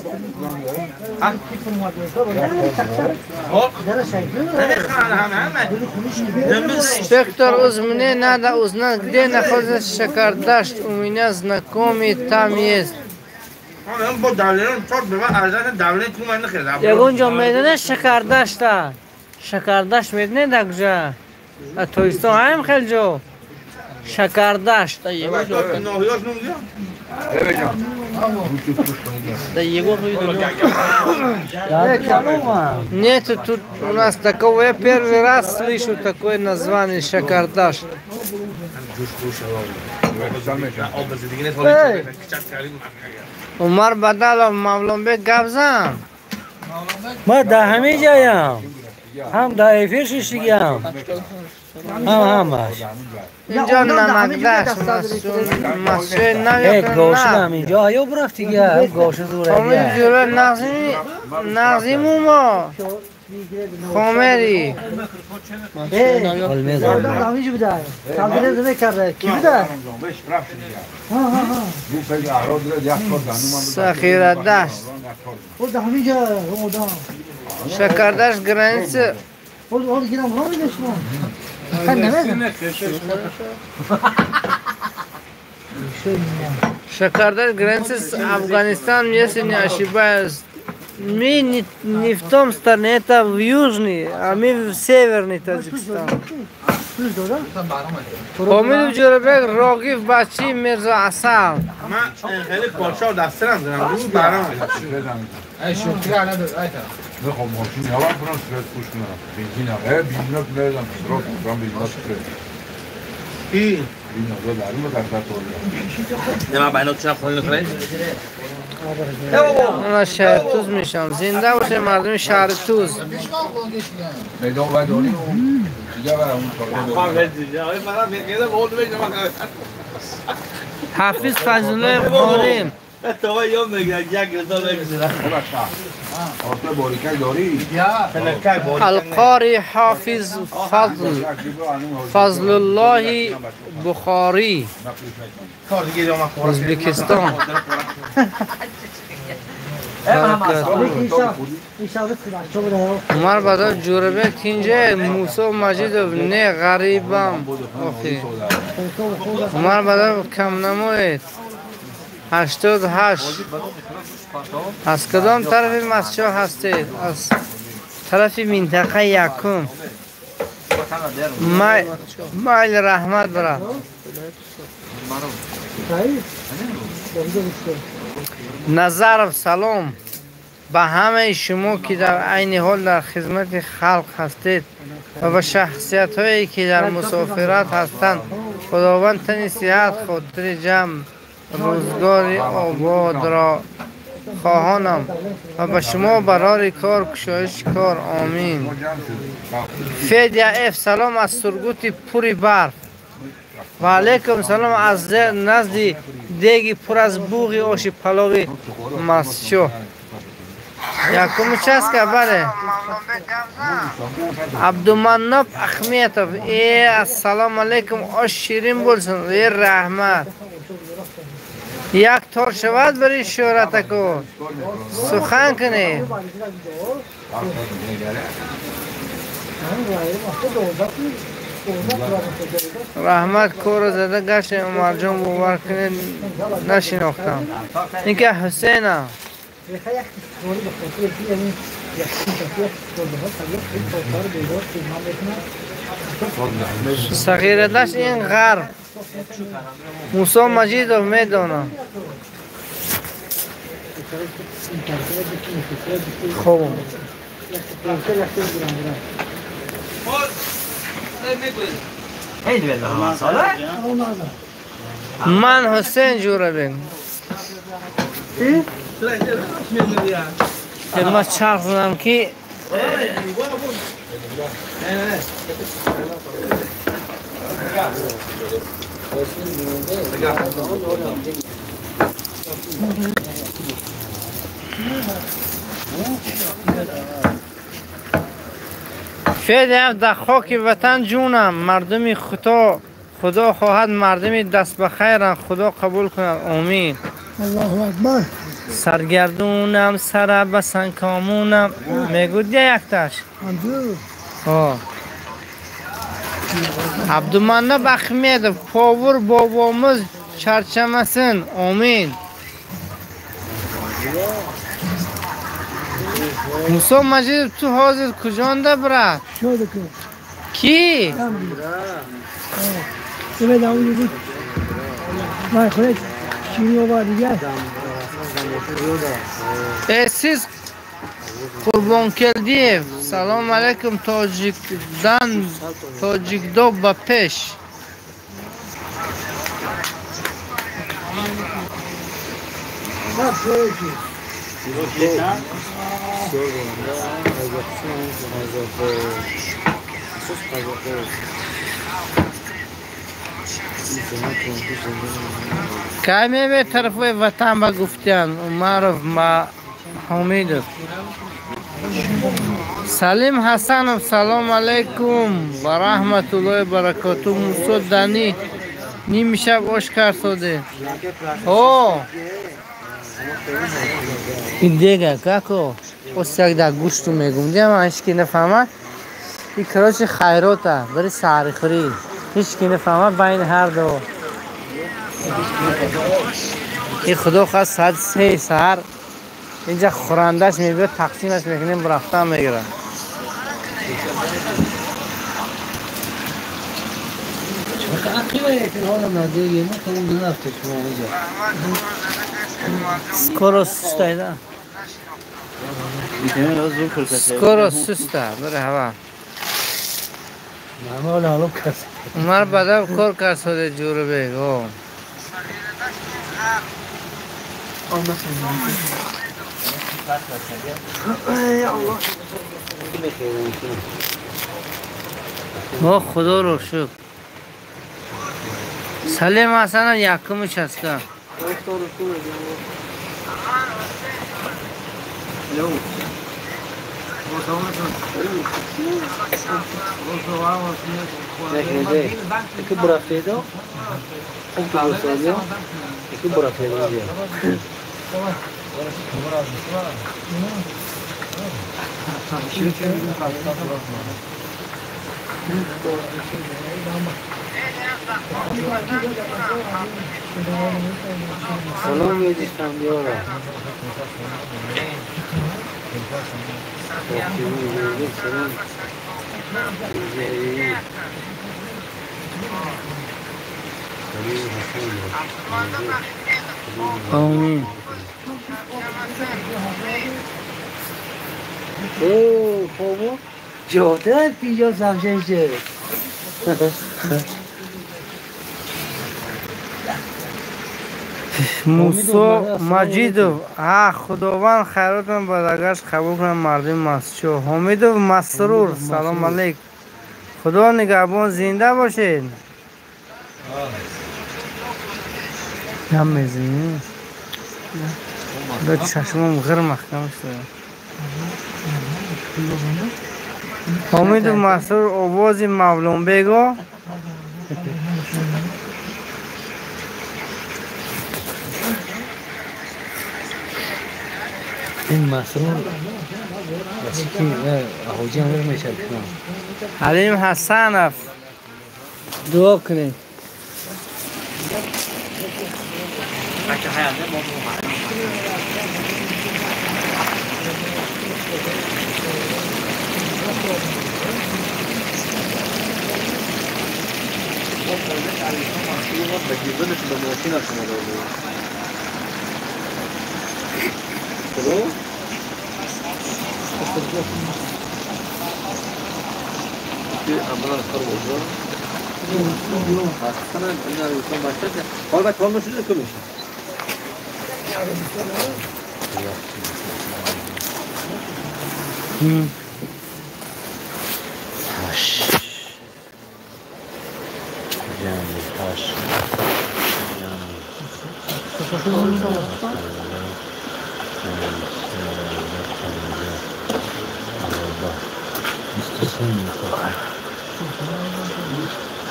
Спектр уз, мне надо узнать, где находится Шакардашт. У меня знакомый там есть. Ягон ҷо медонед Шакардашта? Шакардашт медонед дар куҷа? Дар Тоҷикистон ҳаем хел ҷо. Шакардашт. Нету тут у нас такого. Я первый раз слышу такое название Шакардашт. Умар Бадалов, Мавлонбек гап зан. Ма дар ҳамин ҷаям. Ҳам дар эфир шиштигиам. Ҳам ҳамаш. Инҷо Намакдашт, масҷиди нав. Гошидам инҷо ё бурафтига, гоши зурагия. Нағзиму мо. Хомери. Сахирадашт. Шакардашт граница. Шакардашт граница с Афганистаном, если не ошибаюсь. Мы не в том стороне, это в южный, а мы в северный Таджикистан. Омидов Ҷӯрабек, Рогиф бачи Мирзо Асал. من خیلی پادشاه دسترم دارم رو برام. میخوام ماشین یوان کنم سرعت پوش کنم بنزین هم بنزین ها نردم راست کنم بنزین ها سرعت ای این ها درون رو در نه من بنا چرا خونه نخره. من شهر توز میشم. زنده باشه مردم شهر توز. میدان باید داری دیگه برای اون حافظ فضلالله قاریم. القاری حافظ فضل الله بخاری، ازبکستان. عمر بدر جوربه تینجه موسی مجیدов не ғарибам. عمر بدر کم نمоید. 88. از کدام طرف مسجد هستید؟ از طرف منطقه یکم. مایل رحمت برا. Назаров салом ба ҳамаи шумо, ки дар айни ҳол дар хизмати халқ ҳастед ва ба шахсиятҳое, ки дар мусофират ҳастанд. Худованд тани сиҳат, хотири ҷамъ, рӯзгори ободро хоҳонам ва ба шумо барори кор, кушоиши кор. Омин. Федя Ф салом аз Сургути пури барф. Ва алайкум салом аз назди деги пур аз буғи оши палови масчо. Якум участка, бале. Абдуманноп Ахметов. Ассалому алайкум, ош ширин bo'lsin. Раҳмат. Як тор шавад барои шӯҳратаку. Сухан кунед. Раҳмат корро зада гаштем Умарҷон, бовар кунед нашинохтам. Инка Ҳусейна. Сағирадаш ин ғарб. Мусо Маҷидов медонам. Хоб. Ман Ҳусейн Ҷӯрабек. Ма чарх задам ки Федя дар хоки ватан ҷунам, мардуми худо, худо хоҳад мардуми даст ба хайранд, худо қабул кунад. Омин. Аллоҳу акбар. Саргардунам, сара ба санкомунам, мегӯд якташ. Абдуманноб Ахмедов, повур бобомиз charchamasin. Омин. Мусо Маҷидов ту ҳозир куҷонда брат? Кӣ? Сиз Қурбонкелдиев салом алайкум тоҷикдан тоҷикдо ба пеш. Кай мебе тарафои ватан ба гуфтиян Умаров Ҳомидов. Салим Ҳасанов салом алайкум ва раҳматуллоҳи баракоту. Мусо Дани ними шаб ош карсоде. О! Ин дега како? Ос як да гӯшту мегум. Дия ман ҳеч ки нафаҳмад. Ин короче хайрота, бари саҳрихӯрӣ. Ҳеч ки нафаҳмад байни ҳар ду. Ин худо хост соати 3 саҳар инҷа хӯрандаш мебиёд, тақсимаш мекунем, рафтан мегирад. Скоро суста, скоро суста, бире ҳава. Умар бадав кор кард соде Ҷӯрабек. О худоро шукр. Салим Ҳасанов якумиш аста. Салом медиштам биёра. Амин. О, бобо, ҷода пиҷо замшенше. Мусо Маҷидов ҳа худованд хайротон ба дагаш қабул кунад мардуми масчо. Ҳомидов Масрур салом алейк. Худо нигаҳбон зинда бошед. Гап мезанӣ? Чашмом ғир маҳкам шуда. Ҳомидов Масрур овози Мавлонбего. Ин Масрур ки ҳоҷи амир мешавад. Ҳалим Ҳасанов дуо кунед.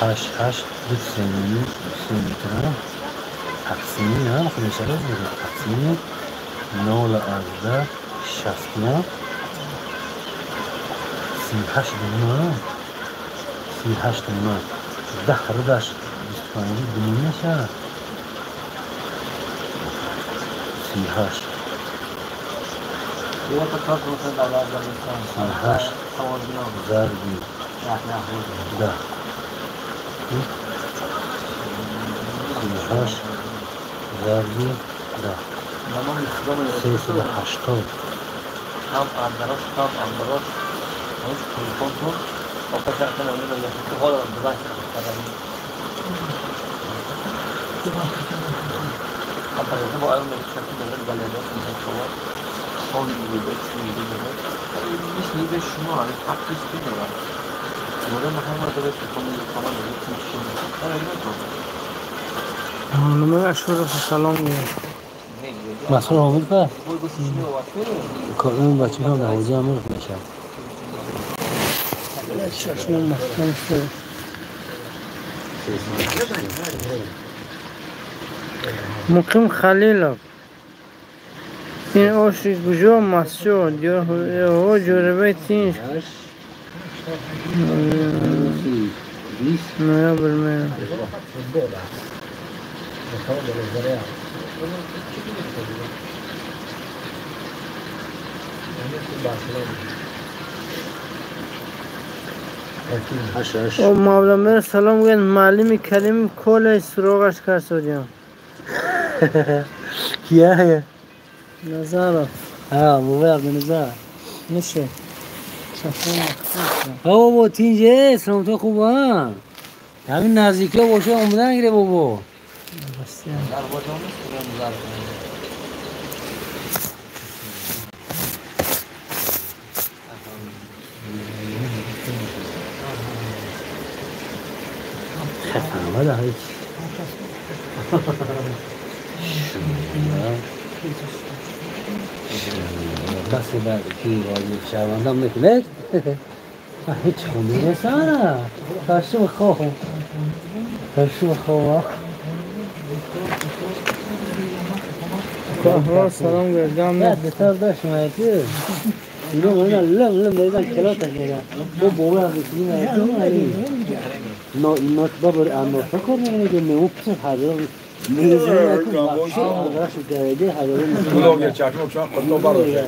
هشت هشت دو سه سه تقسیمی هم خودش رو تقسیمی نول از ده شصت نه 38 نه 38 نه 10 ردаш 25 دو میشه 38 8 зарби 10 8 зарби 10 380. هم اندراش هم اندراش هیچ تلفن تو آپش اصلا نمیدونم یه تو حالا بزن هم پس با اون میشه که داره بلده شما اون میده میده میشه شما حقش میده مورد محمد داره تلفن میکنه میشه اشورف سلام میگم. مسئول حامد که اون بچه هم در حوزه هم میشه. مقیم خلیلов این آشی کجا مسجد یا جوربه تینج نویابر میرم. او مولا سلام گوید معلم کلیم کل سراغش کرد سودیم. کیه هست؟ نظر. ها بابا عبدالنظر. میشه. بابا تینجه سلام تو خوبه؟ همین نزدیکی باشه اومدن گیره بابا. خفن هیچ. دست بعد کی واجب شوندم میکنه هیچ خونده نیست. تاشو خواه تاشو خواه. سلام گردم. نه بهتر داشت مایتی. اینو من لم لم میدن کلا تکیه. بو بابا بسیم علی. نه اینا بابا اما فکر نمی‌کنم که میوفت حاضر. میزنه که باشه گایده حاضر. خدا یه چکمه چون قطع برای.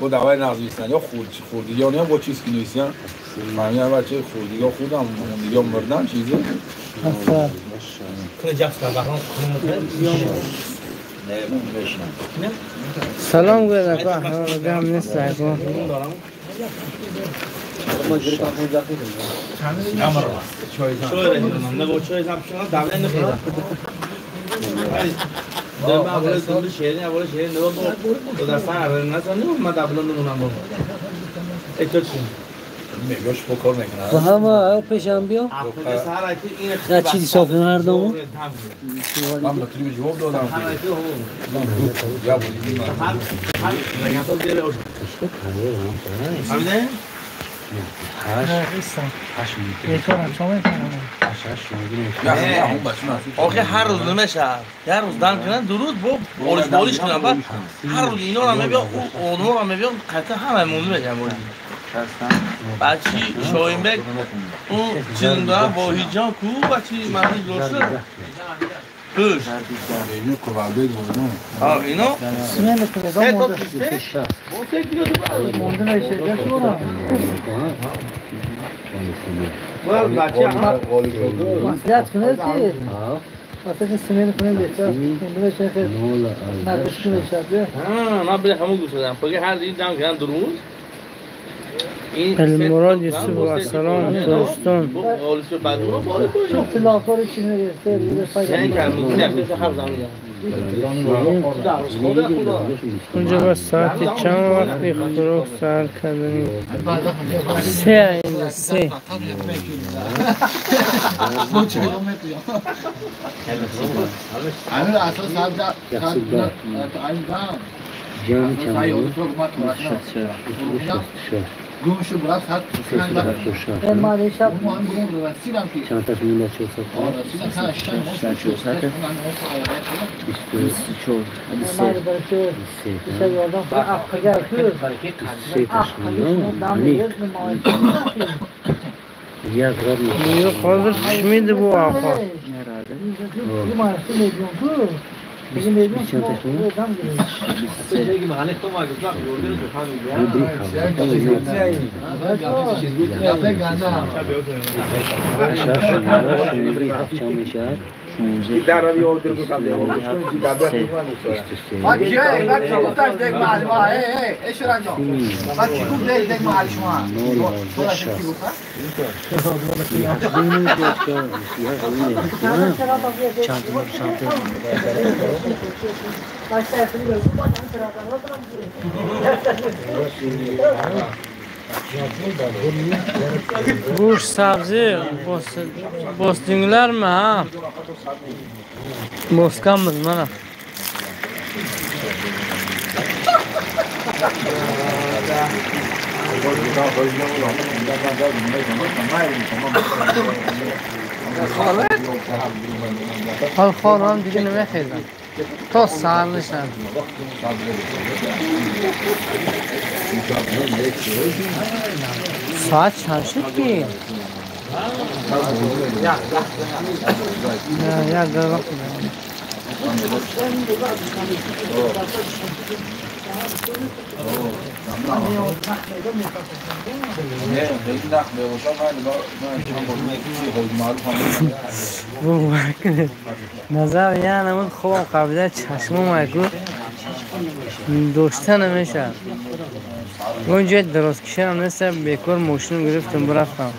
با دوای نزدیکن یا خوردی یا نه با چیز که نیستن. من یه بچه خوردی یا خودم یا مردن چیزی. سلام گوید اکو هم نیست اکو. با همه پیشم بیا نه چیزی صاف مردمو من بطری جواب دادم آخه هر روز نمیشه هر روز دم کنن درود با بالش بالش کنن بعد هر روز اینا رو میبیا اونو رو میبیا قطعا همه مونده میگم بچی شاهین بک اون چیزن دارم با هیجان کو بچی مردی گوشه پوش آه اینو سه تا پیسته مسئلت کنه چی؟ واسه سمین کنه بهتر مونده میشه نرمش میشه. ها من به همون گوش دادم پاگه هر این دم کردن درود المراد یوسف و سلام دوستان. اونجا با ساعت چند وقتی خوراک سر کردنی؟ سه اینجا سه. Yo'q, hozir tushmaydi bu ovqat. Гӯшт, сабзӣ босдингlarmi, ha? Bosganmiz mana. Hol xorom diga nima xeydam? То сар нишан. Соат чанд шуд ки? Як дақиқа. Назар я намуд хобам қабида чашмом айку дошта намешавад. Онҷо дарозкишарам нест, бекор мошину гирифтам бирафтам.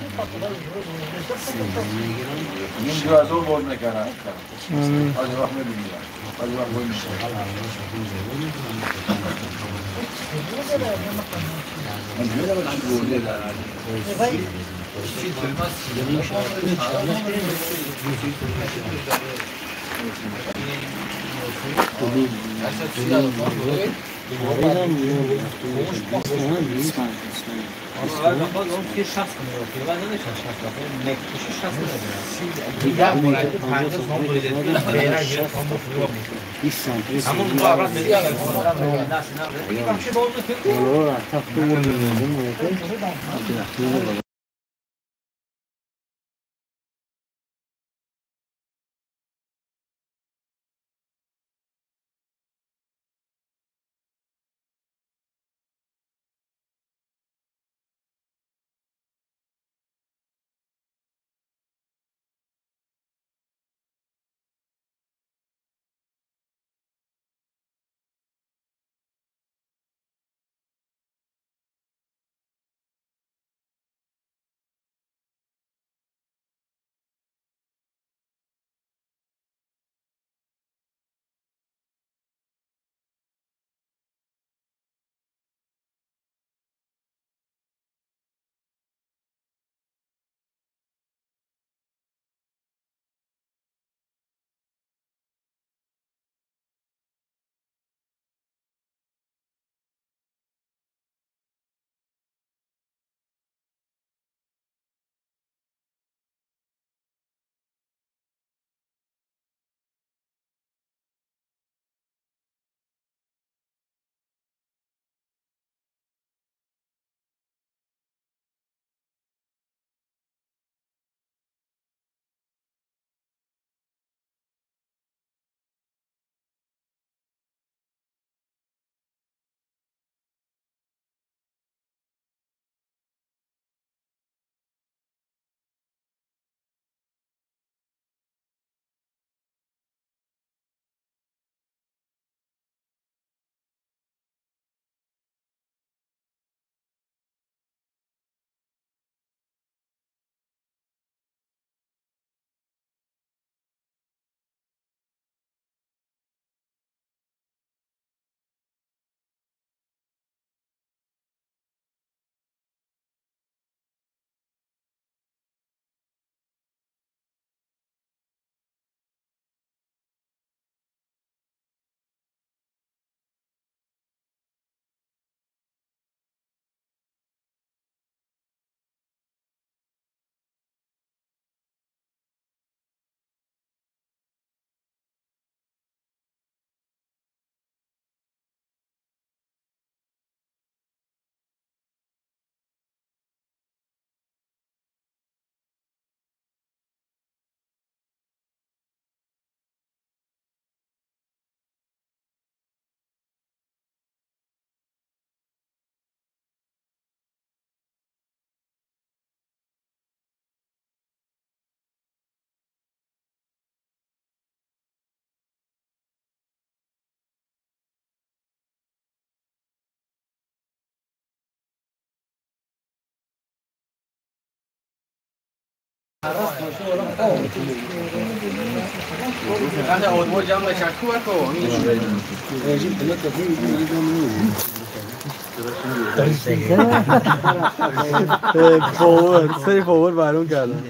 باور سری باور برون کردم.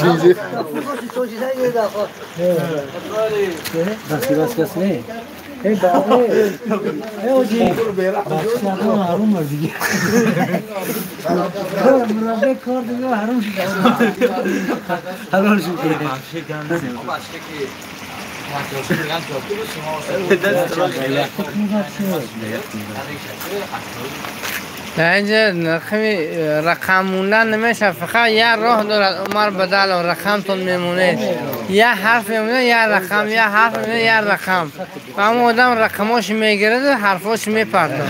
چیزی بس کس نه. ای بابا ای اوجی بچه‌ها حروم دیگه. مربی کار دیگه حروم شد. حلال شد. در اینجا رقم موندن نمیشه، فقط یه راه دارد عمر بدل و رقمتون میمونه، یه حرف میمونه یه رقم، یه حرف میمونه یه رقم، و همون آدم رقماش میگیرد و حرفاش میپرده.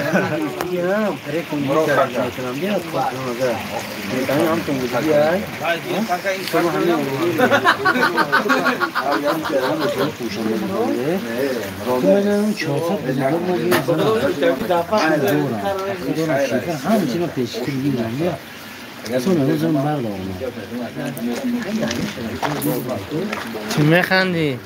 همچنین پیشتر گیرم اصلا روزم برد آمد. چی میخندی؟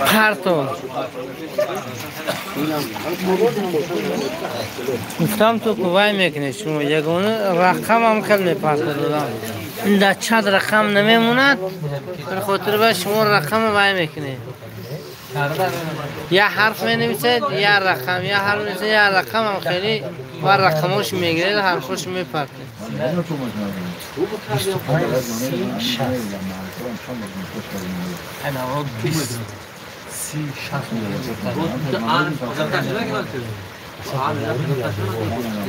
پرتو گفتم تو کوای میکنی شما یگانه رقم هم خیلی میپرتو دادم. این در چند رقم نمیموند، به خاطر باید شما رقم وای میکنی. یه حرف می نویسید یه رقم، یه حرف می نویسید یه رقم، هم خیلی و رقماش میگیرید حرفاش میپرتید. 25 30 60 30 60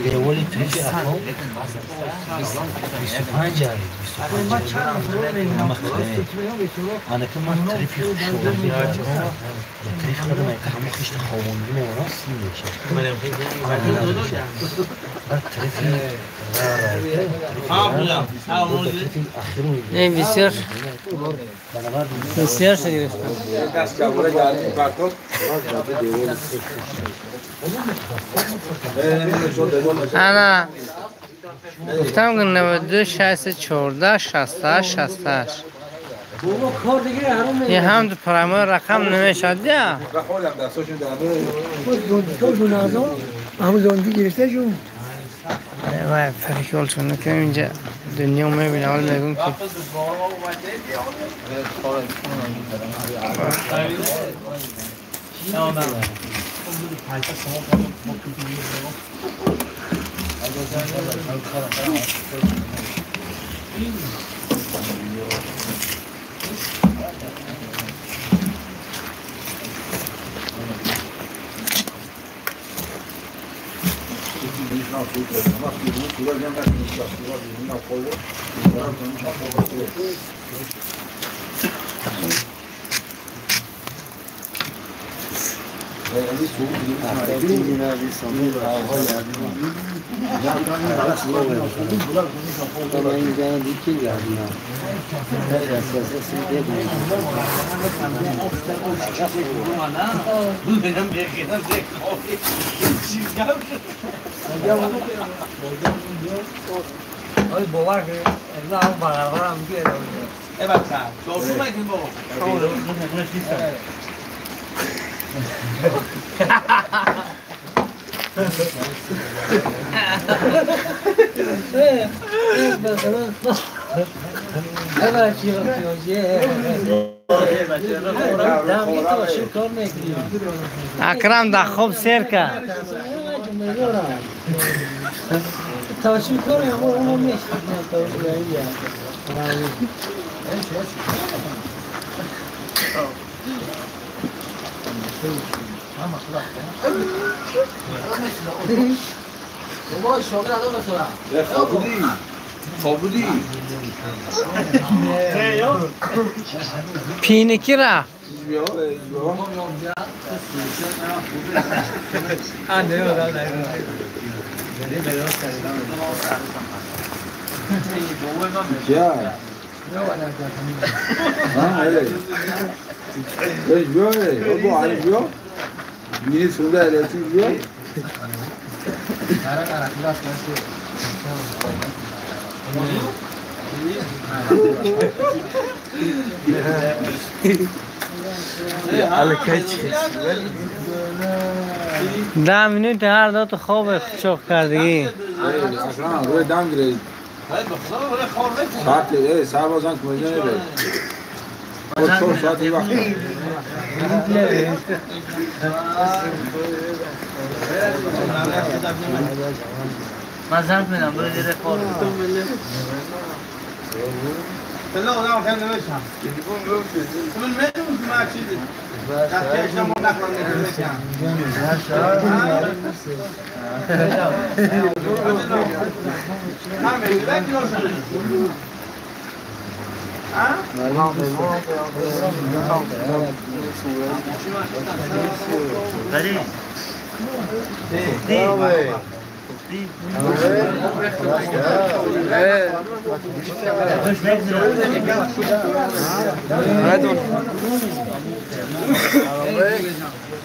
دیوالی تریفی افا 25 آنه که من تریفی خوشوردی تریف خودم که همون خشت خوابوندی میمونم 30 میشه. بعد تریفی نه بسیار بسیار گرفتم. انا گفتم که 92 614 68 68 این هم تو پرایمای رقم نمیشد یا؟ همون زندگی گرفته جون. وای فرقی چون نکنیم اینجا دنیا میبینه حال میگم که اکرم در خوب سیر کرد. پینکی را کیا؟ ها ای بیا بابا علی بیا میری سوده علی بیا ده minute هر دو تو خواب چوک کردگی اصلا روی دم گرید ساعت ای سربازان که مجنه نبید 4 ساعت ای وقت من زنگ میدم برو دیره خواب لا آدم خیلی نمیشم من میدونم که من چیزی دستکش نمون نکنم نمیشم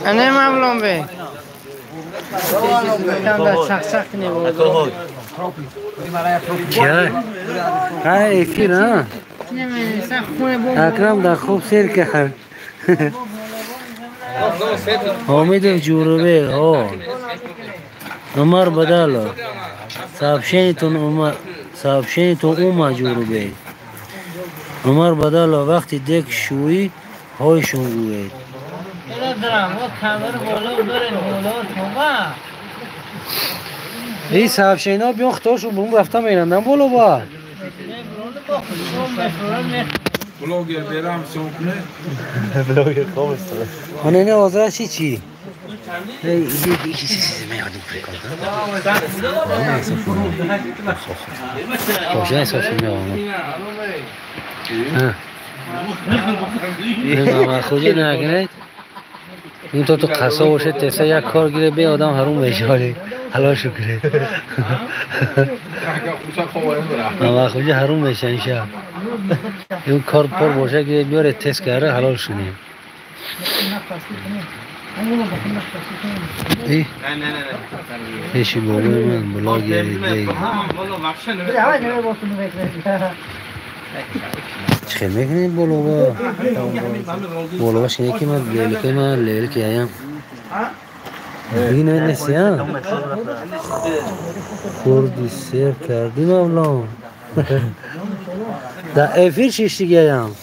انا ممنون به های فیر اکرم در خوب سیر کرد امید جوروبه ها عمر بدل صاحبشینتون عمر صاحبشینتون اوما جوروبه عمر بدل وقتی دک شویی هایشون گوید ای صاحبشینا بیان خطاشون برون رفتم میرندن بالا با بلاگر برم سوکنه بلاگر خواب است آنه نه آزار چی چی؟ ای چیزی میادم فکر کنم باشه احساس می‌کنم نه خودی نکنید این تو قصاب باشه تسا یک کار گیره به آدم حروم بشه حالا شکره اما خودی حروم بشه این شب این کار پر باشه که بیاره تست کرده حلال شونه ای ایشی بابای من بلاگر دی چه میکنی بالا با بالا باش که من لیل که من لیل که ایم دیگه نیستی ها خوردی سیر کردی مولا در افیر چیش دیگه ایم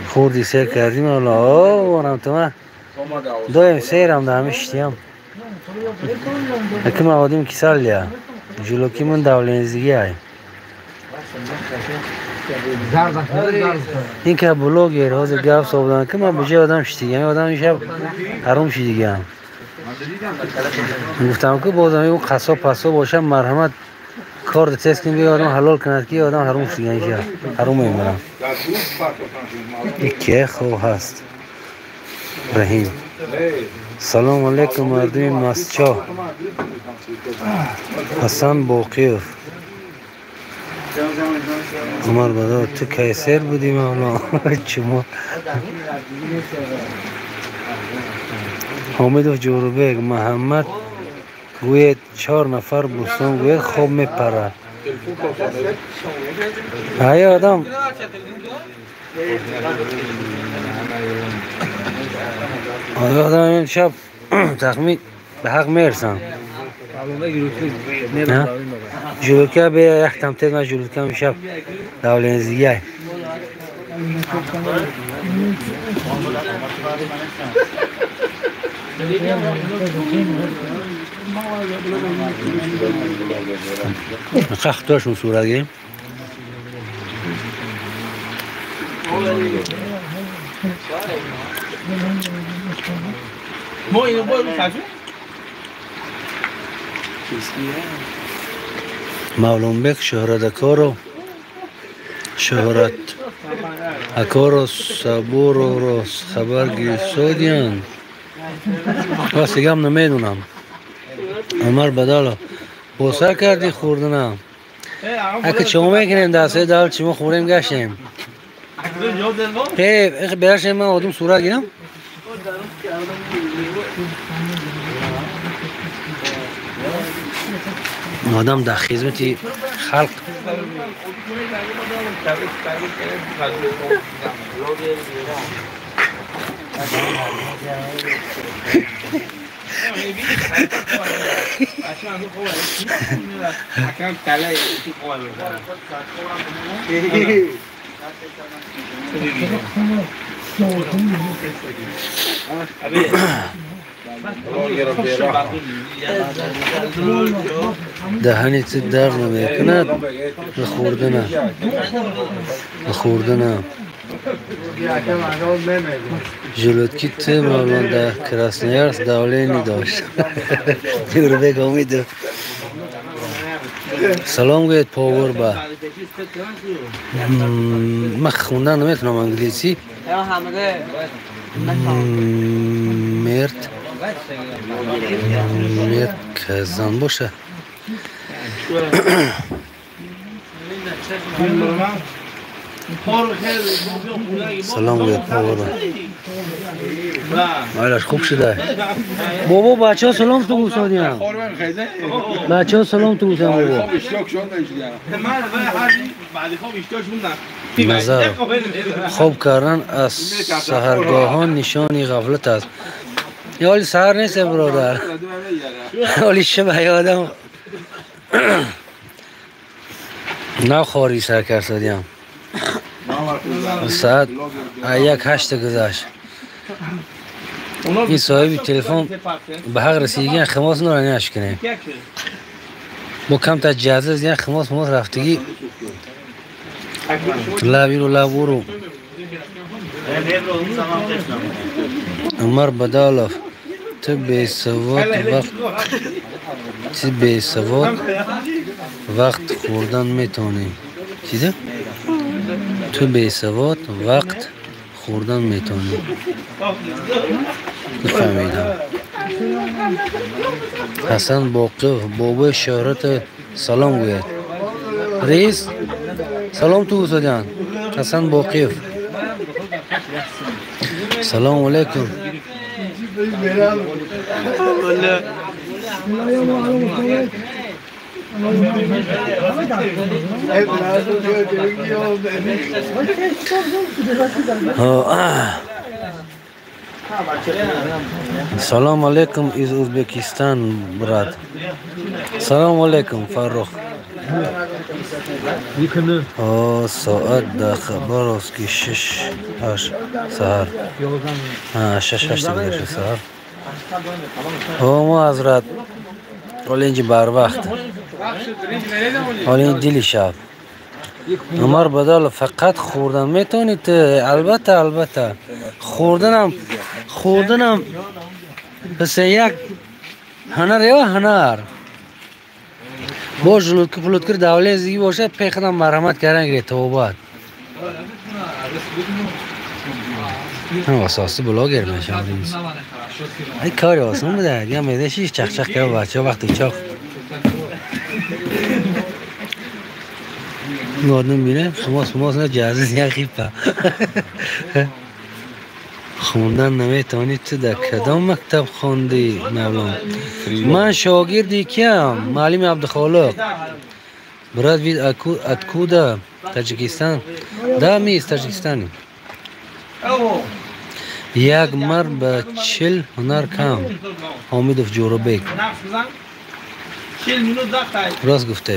خوردی سیر کردی مولا آه تو من دویم سیرم ده همیشتیم اکه من آدم کسال یا جلوکی من دولنزگی های این که بلاگر حاضر گفت صاحب که من بجای آدم شدیگم آدم شب حروم شدیگم گفتم که بازم اون قصاب پسا باشم مرحمت کار تست کنیم آدم حلال کند که آدم حروم شدیگم این شب حروم میمرم که خوب هست رحیم سلام علیکم مردم مسچا حسن باقیف عمر بدر تو کیسر بودی مولا چما حامدов جوربек محمد گوید 4 نفر بوستان گوید خواب میپره های آدم آدم شب تخمین به حق میرسم جلوکه به یک تمتد من جلوکه میشب دولنزیه خختاشون صورت گیریم ما اینو باید رو مولانبек شهردکارو Шӯҳрат акоро Сабуровро хабар гирифтодиянд. Рост дигам намедонам. Умар Бадалов босар кардӣ хӯрданам. Ака чо мекунем дастаи давл чимо хӯрем гаштем. Берашем ман одам сурат гирам. Одам дар хизмати халқ. Даҳани ту дард намекунад ба хӯрдана. Желудки ту мавлон дар Красноярск давление дошт. Ҷӯрабек Омидов. Салом гӯед повар ба. Ман хондан наметавонам англисӣ. Мерд казан боша. Салом гӯед повар ба. Майлаш хуб шуда. Бобо бачаҳо салом ту гуфтодиям. Бачаҳо салом ту гуфтам бобо. Назар хоб кардан аз саҳаргоҳон нишони ғафлат аст. Ҳоли саҳар нест бародар. Ҳоли шаб ёдам нахори сар кардам. Соат 1:08 гузашт. Ин соҳиби телефон ба ҳақ расидагиан химос нора нашкунем. Бо камтар ҷаза зиён химос мос рафтагӣ лабиру лабуру. Умар Бадалов ту бесавод вақт хӯрдан метавонӣ. Чизе? Ту бесавод вақт хӯрдан метавонӣ. Нафаҳмидам. Ҳасан Боқиев бобои Шӯҳрат салом гӯяд. Раис салом ту гуфтодиан. Ҳасан Боқиев. Салому алайкум. Салом алейкум из Узбекистан, брат. Салом алейкум, Фаррух. Соат дар Хабаровски 6:08 саҳар. 6:08 саҳар. Мо ҳазрат ҳоли инҷи барвақт. ҳоли ин дили шаб. Умар Бадалов фақат хӯрдан метавонед? Албатта, албатта. Хӯрданам паса як ҳунар ё ҳунар. Бо желудки пулудкир давле зиги бошад, пехадам марҳамат кардан гиред тавбат. Асоси блогер мешавад. Ай кори осон буда. Я медеши чақчақ кард бачаҳо вақти чоқ. Одам бинем, химос на ҷазиз як хипа. Хондан наметавонӣ ту дар кадом мактаб хондӣ, Мавлон? Ман шогирди киям? Муаллими Абдухолиқ. Брат, вид откуда? Таджикистан? Да, мы из Таджикистана. Як мард ба 40 ҳунар кам. Ҳомидов Ҷӯрабек. Рост гуфте.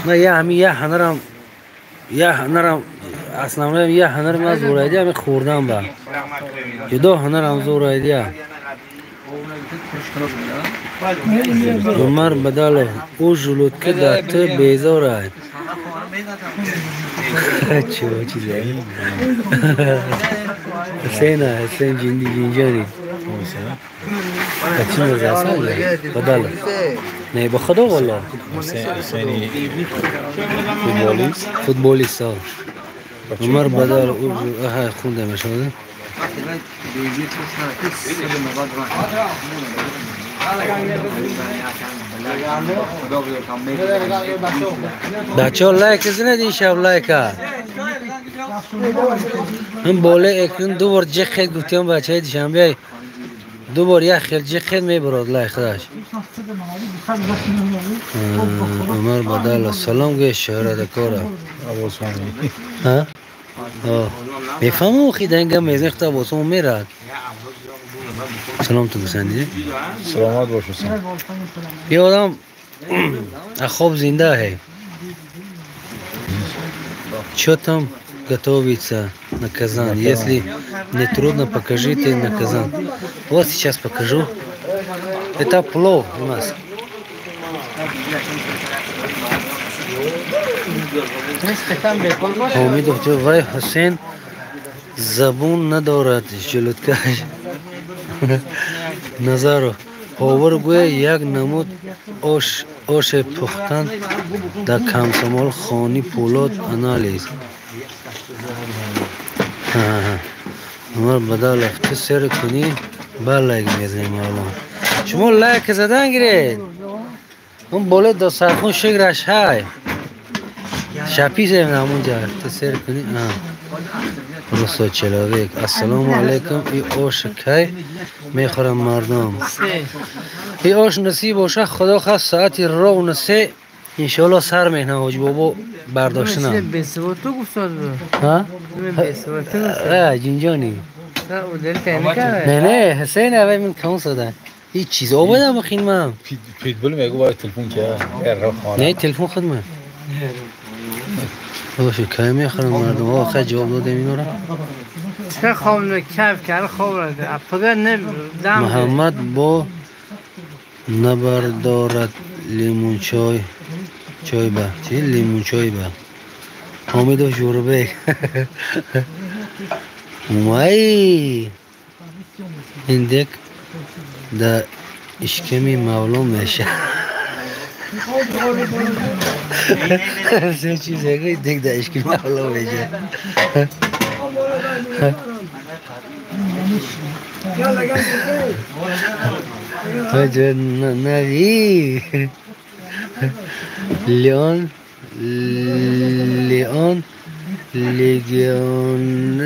На я ҳами я ҳунарам основное я ҳунарам аз зӯрайдия ами хӯрдан ба. Ҷудо ҳунарам зӯрайдия. Умар Бадалов ӯ желудка дар ту безор ай. Чего чизе? Ҳусейн ҷинҷони. بچه میرزا بدل نه به خدا والله حسینی فوتبالیست فوتبالیست ها عمر بدل ها خونده میشده بچه ها لایک زنید این شب لایک ها هم بالا اکنون دو بار جخ گفتیم بچه های دوشنبه دو بار یک خیل جخ میبرد لای خودش. عمر بدل سلام گوی شهرت کاره ها میفهمم خی دنگم میزنه خطا باسم میرد. سلام تو بسندی سلامت باش. یه آدم خواب زنده ہے. Чё там готовится на казан? Если не трудно, покажите на казан. Вот сейчас покажу. Это плов у нас. Умидов вай Хусейн забун надорад желудкаш. Назаров повар гӯя як намуд оше пухтан дар комсомол хони пулод анализ. Умар Бадалов ту сер кунӣ ба лайк мезанем алон. Шумо лайк задан гиред. Он боле дастархон шекраш ҳай. Шапи зем ҳамунҷа ту сер кунӣ. Русо человек. Ассалому алайкум. И ош кай мехӯрам мардум. И ош насиб боша худо хост соати ровно 3 иншоалло сар мехнам ҳоҷи бобо бардоштанам. ҳа? ҷинҷони. Не не ҳусейн авай ман кам сада. ҳеҷ чиз обадам бахин ман. پیتبول میگه باید تلفن که نه تلفن خدمه. باشه کی میخورم مردم آخر جواب دادم اینا را. چه خواب نه کف کرد خواب را فقط نه محمد با نبردارد لیمون چای چای با چی لیمون چای با حامد جوربک وای این دک در اشکمی معلوم میشه. سه چیز هایی دیگ در اشکمی معلوم میشه. نوی لیون لیون لیگیون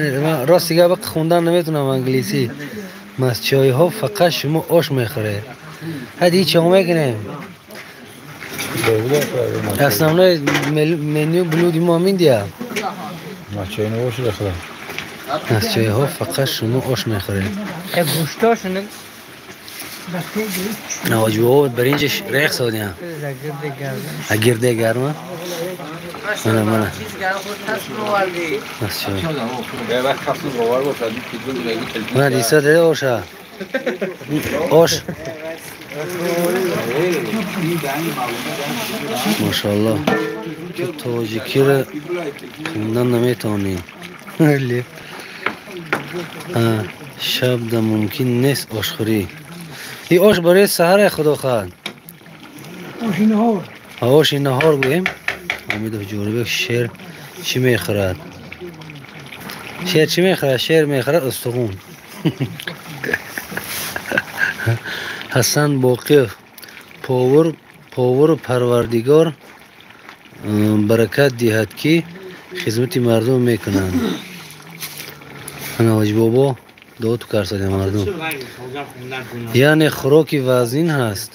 راست دیگه بق خوندن نمیتونم انگلیسی. مس چای ها فقط شما آش میخوره. هدی چه میکنیم؟ اصلا منیو بلودی ما میدیا. مس چای نوشی بخورم. مس چای ها فقط شما آش میخوره. گوشتاشون نواجبه برنجش ریخ سادیم. اگرده گرمه. منه منه. مس چای. من دیسا دیده آشه. آش. ماشاءالله تو تاجیکی را خوندن نمیتونی. شب در ممکن نیست آشخوری. این آش برای سحر خدا خواهد. آش نهار. آش نهار گوییم. امید جوربک شیر چی میخورد؟ شیر چی میخورد؟ شیر میخورد استخون. حسن باقیف پاور پروردگار برکت диҳад ки хизмати мардум мекунанд. Ана ҳоҷи бобо дуо ту карсади мардум. Яъне хӯроки вазнин ҳаст.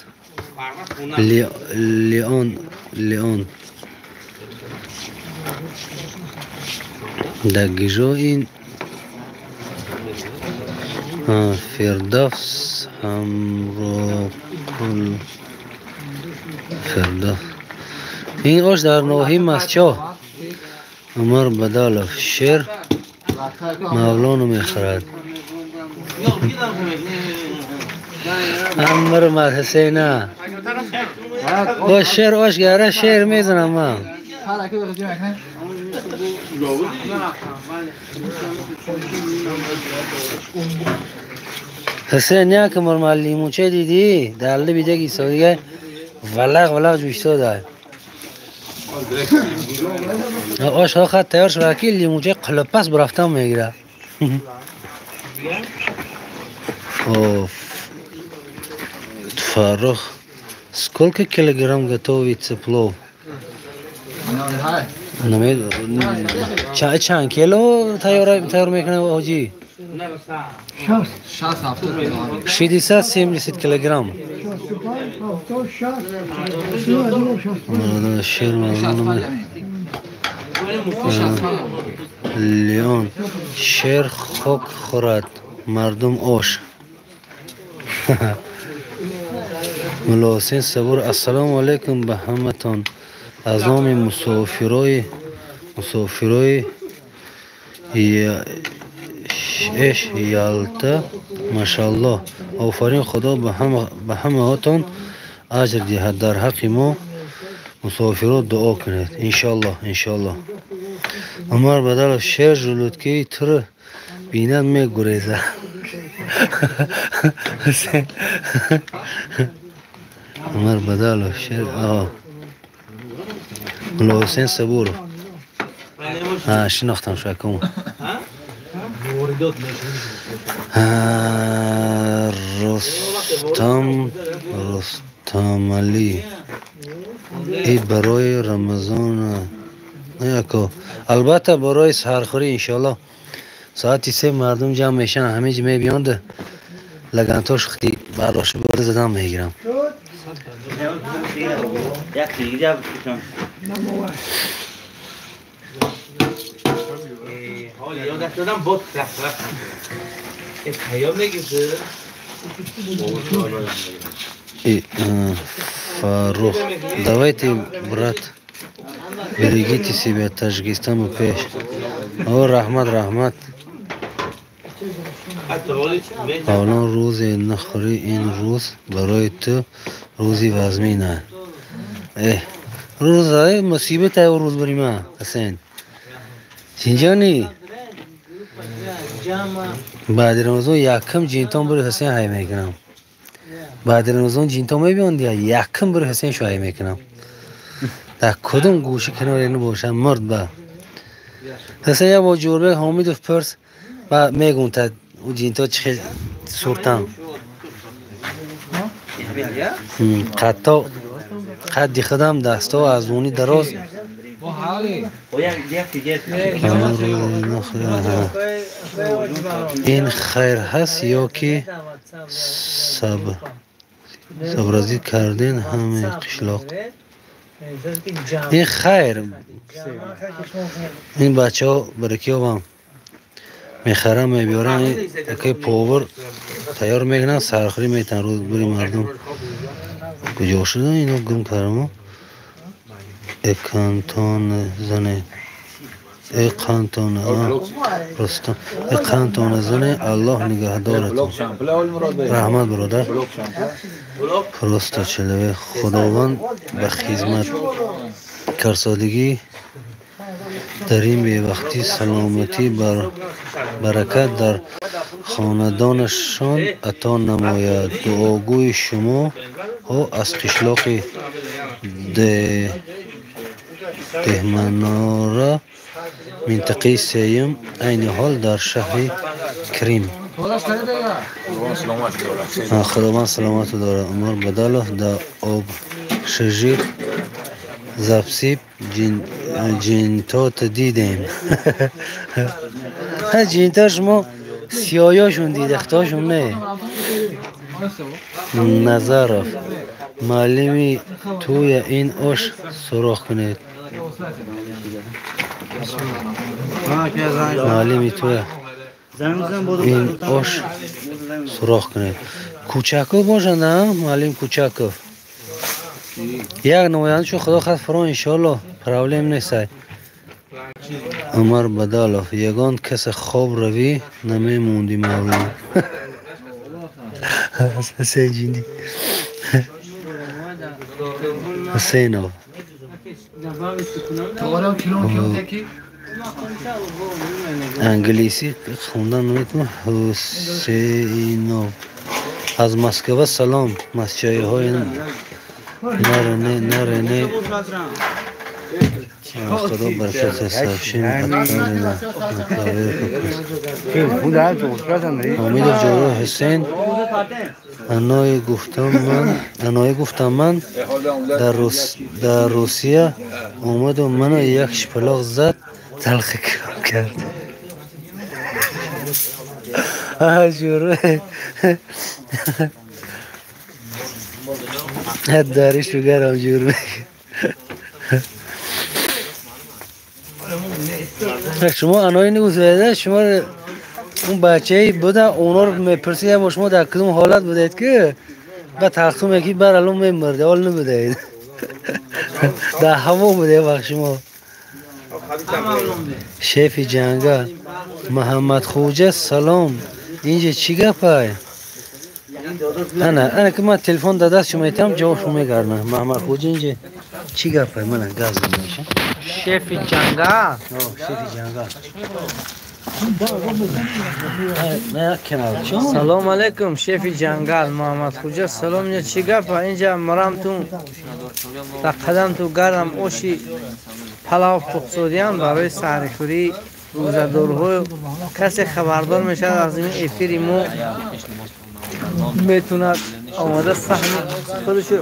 Леон Леон дар гижои Фирдавс ҳамроҳкул Фирдавс. Ин ош дар ноҳияи Масчоҳ. Умар Бадалов шер Мавлоно мехӯрад. Амр мад Ҳусейна. Бо шер ош гара шер мезанам ман. حسین نه که مرمال لیموچه دیدی در لبی دیگه سو دیگه ولغ ولغ جوشتا ده آش ها خط تیار شد که لیموچه قلپس برفتم میگیره. Фаррух, сколько килограмм готовится плов? Чанд кило тайёр мекунад ҳоҷӣ? 60-70 килограмм. Леон, шер хок хӯрад, мардум ош. Мулло Ҳусейн Сабур, ассалому алайкум ба ҳаматон. Аз номи мусофирои эш Ялта, машааллоҳ, офарин, Худо ба ҳамаатон аҷр диҳад. Дар ҳаққи мо мусофиро дуо кунед. Иншоаллоҳ, иншоаллоҳ. Умар Бадалов, шер жулудкии туро бинад мегурезад. Умар Бадалов, шер. Мулло Ҳусейн Сабуров. Шинохтам шакум. Рустамалӣ. И барои Рамазон яко. Албатта барои саҳархӯрӣ иншоаллоҳ. Соати 3 мардум ҷамъ мешаванд, ҳамин ҷо мебиёнд, лагантош хти бардошта бурда задан мегирам. Фаррух, давайте, брат, берегите себя, Таджикистан пеш. О, раҳмат, раҳмат. Павлон, рӯзе нахӯрӣ, ин рӯз барои ту рӯзи вазмин аст. Рӯз мусибат ай рӯз бари ман, Ҳусейн. Чинҷонӣ? Баъди Рамазон якум ҷинтон барои Ҳусейн ҳай мекунам. Баъди Рамазон ҷинтон мебиёнд, якум барои Ҳусейн шо ҳай мекунам. Дар кудом гӯши канори ину бошам, мурд ба. Ҳусейн як бор Ҷӯрбек Ҳомидов пурс, ба мегум та ӯ ҷинто чӣ хел суртам. Қадто қадди худам дасто аз зуни дароз. Ин хайр ҳаст ё ки сабразӣ карден ҳамаи қишлоқ? Ин хайр. Ин бачаҳо баракиёбам мехарам, мебиёрам, акай повар тайёр мекунанд, сархӯрӣ метаҳанд рӯз бури мардум. Куҷо шуда ино гум кардамо? Экантона зане, Аллоҳ нигаҳдоратон. Раҳмат, бародар. Просто человек. Худованд ба хизмат карсодагӣ дар ин бевақтӣ саломатӣ баракат дар хонадонашон ато намояд. Дуогӯи шумоҳо аз қишлоқи Деҳманора, минтақаи сеюм, айни ҳол дар шаҳри Крим. Худованд саломату дорад. Умар Бадалов, дар обшижит запсиб ҷинтота дидем. Ҷинто шумо сиёёшон дида, хитошон не. Назаров, муаллими тӯя ин ош суроғ кунед. Муаллими тӯя ин ош суроғ кунед. Кучаков бошанд, муаллим Кучаков. Як намоянда шуд, Худо хоҳад фурон, иншоаллоҳ, проблем нест. Умар Бадалов, ягон касе хоб равӣ намемондӣ, мавлоно. Ҳусейн ҷиндӣ. Ҳусейнов. Англиси хондан наметавонам. Ҳусейнов аз Москва салом. Масчоиҳои нарене худо баракат сообщение Ҳомидов Ҷовид Ҳусейн аное гуфтам ман дар Русия омаду маро як шпалоқ зад талхи кард. Дари шугарам ҷур шумо анои нигӯзояда шумо он бачаи буда онҳоро мепурсид бо шумо дар кадом ҳолат будед ки ба тахтум яки бар алон мемурде ҳол набудаед дар ҳаво буде вақт шумо. Шефи ҷангал Муҳаммадхӯҷа салом. Инҷа чӣ гапай? Ана ана ки ман телефон дар даст шумо метавам ҷавоб шумо мегардам. Муҳаммадхӯҷа инҷа чӣ гапай? Мана газ меша. Шефи ҷангал? Шефи ҷангал. Салом алейкум шефи ҷангал Муҳаммадхӯҷа салом. Инҷа чӣ гапай? Инҷа марам ту дар қадам ту гардам оши палав пухтсодиям барои саҳрихӯрӣ рӯзадорҳо. Касе хабардор мешавад аз ин эфири мо метавонад омода саҳми худашо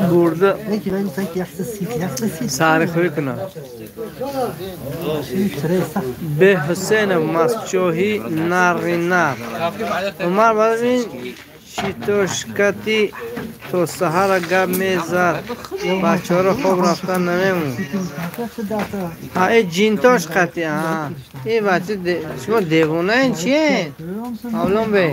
бурда саҳрихӯрӣ кунад. Бе Ҳусейнов Масчоҳӣ нарри нар Умар баъд ин читошкати то саҳара гап мезад бачаҳоро хоб рафтан намемонд. Ҳа ҷинтош қатӣ. Ин бача шумо девонаен чиен? Мавлон бе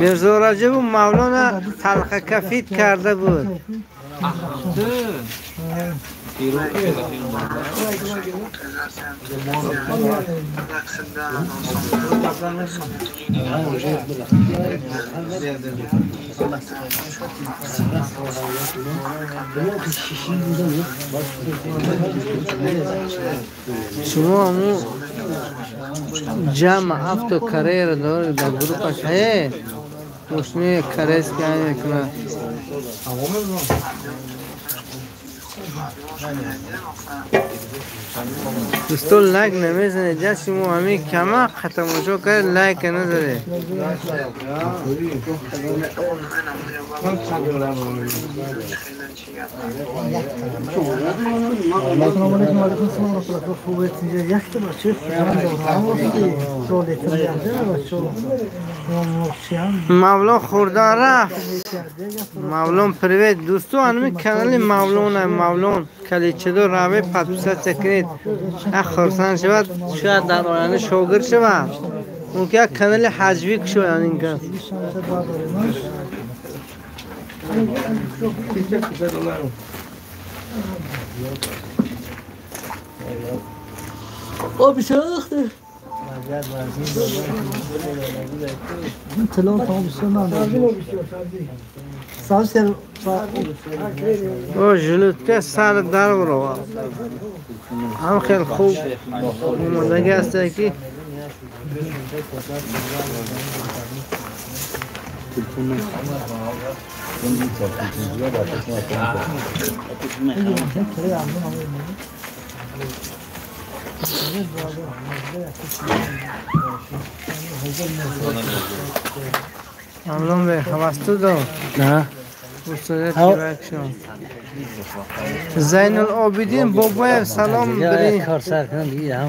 Мирзо Раҷабу Мавлона талхакафит карда буд. Шумо ҳамун ҷамъ ҳафту кареро доред дар группаш мошини карески ай мекунад. Дӯсто лайк намезанед, ҷа шумо ҳамин кама тамошо кард лайк назадед. Мавлон хӯрдан рафт. Мавлон привет дӯсто, ҳамин канали Мавлона Мавлон калидчадор раве подписаться кунед. Як хурсанд шавад, шояд дар оянда шогирд шавад. Мумкин як канали ҳаҷвӣ кушояд ин кас. О жилетка сар дар баровард. Ҳам хеле хуб омодагӣ ҳастае ки Мавлон бе ҳавасту дор. Зайнулобидин Бобоев салом.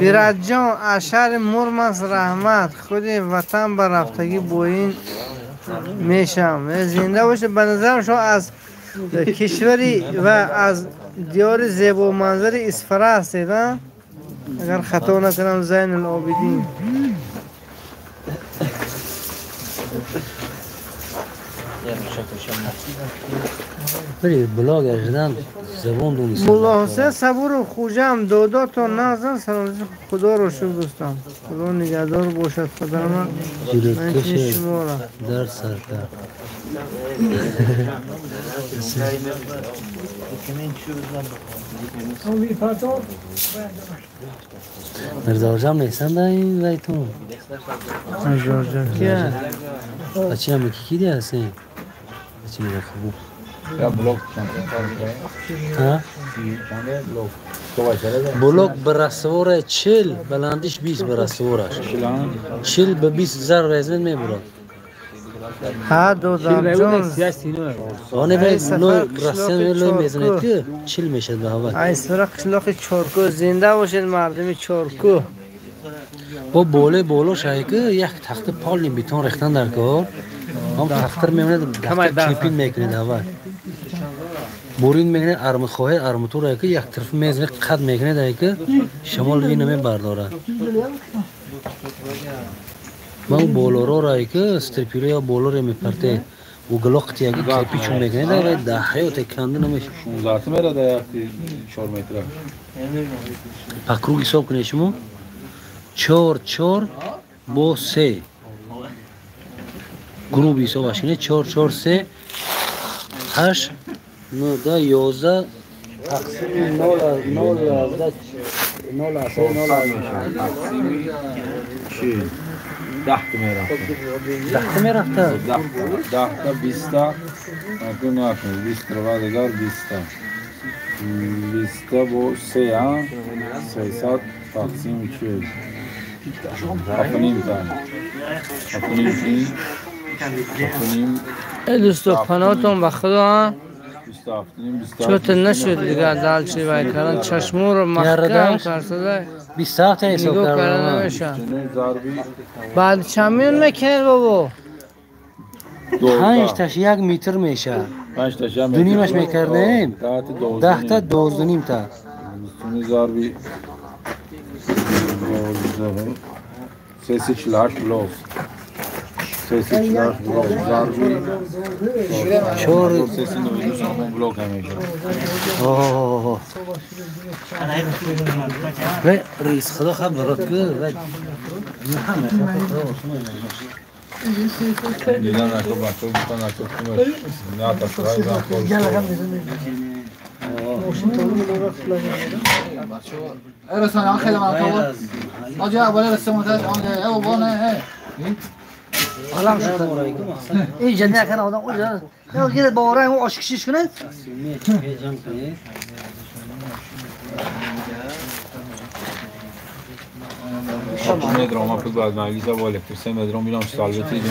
Бираҷон аз шаҳри Мурманск раҳмат. Худи ватан ба рафтагӣ бо ин мешавам. Зинда бошед. Ба назарам шумо аз кишвари ва аз диёри зебоманзари Исфара ҳастед, агар хато накунам. Зайнулобидин Мулло Ҳусейн Сабуров Хуҷам додото назан саломатӣ худоро шукр дӯстам. Худо нигаҳдор бошад падарам шуморо. Дар сар кард. Mirza نیستن در این ویتون میرزا کیه؟ بچه هم کی دی هستین؟ بچه میره خوب یا بلوک ها؟ بلوک برسوره 40 بلندیش 20 برسورش 40 به 20 ضرب ازمن میبره ها دو جان آنه به لوی رسن لوی میزنید که 40 میشه به هوا. ای سر قشلاق چورکو زنده باشید مردم چورکو. با باله بالا شای که یک تخت پالین بیتون ریختن در کار هم تختر میمونه تخت کیپین میکنید اول بورین میکنید ارم خواهی ارمتور که یک طرف میزنید قد میکنید که شمال وی نمی برداره. من بالا را که استرپیرو یا بالا را میپرته و گلاقت یکی کپیچون میکنه و ده حیات کنده نمیشه. 16 میره در 4 متر. پکروگ حساب کنید شما 4 4 با 3 گروه حسابش کنید 4 4 3 8 9 10 11 تقسیم 0 0 11 0 3 0 چی 10 تا میرفته 10 تا میرفته 10 تا 20 تا نکن 20 تا دیگر 20 تا 20 تا با 3 ها 300 تقسیم 40 7.5 تا 7.5 ای دوستو پناهتون به خدا چوت نشد دیگه دال چی وای کردن چشمو رو محکم کرده 27 تا حساب کردن بعد چمیون میکنه بابا 5 تاش 1 متر میشه 5 تاش دو نیمش میکردیم 10 تا 12.5 تا ضربی 348 بلوک 348 بلوک ضربی 4 392 بلوک همیشه. اوه و رئیس خدا خبرات که و همه دیدن نکو بچه بودن نکو نه تا شرای رسانه خیلی ممنون. آجا اول رسانه آنجا او بانه حالا شد این جنه کنه آدم اونجا یا گیر باران او آشکشیش کنه. مدرام پول بعد مجلس با الکتریسیته مدرام میرم سالوتی.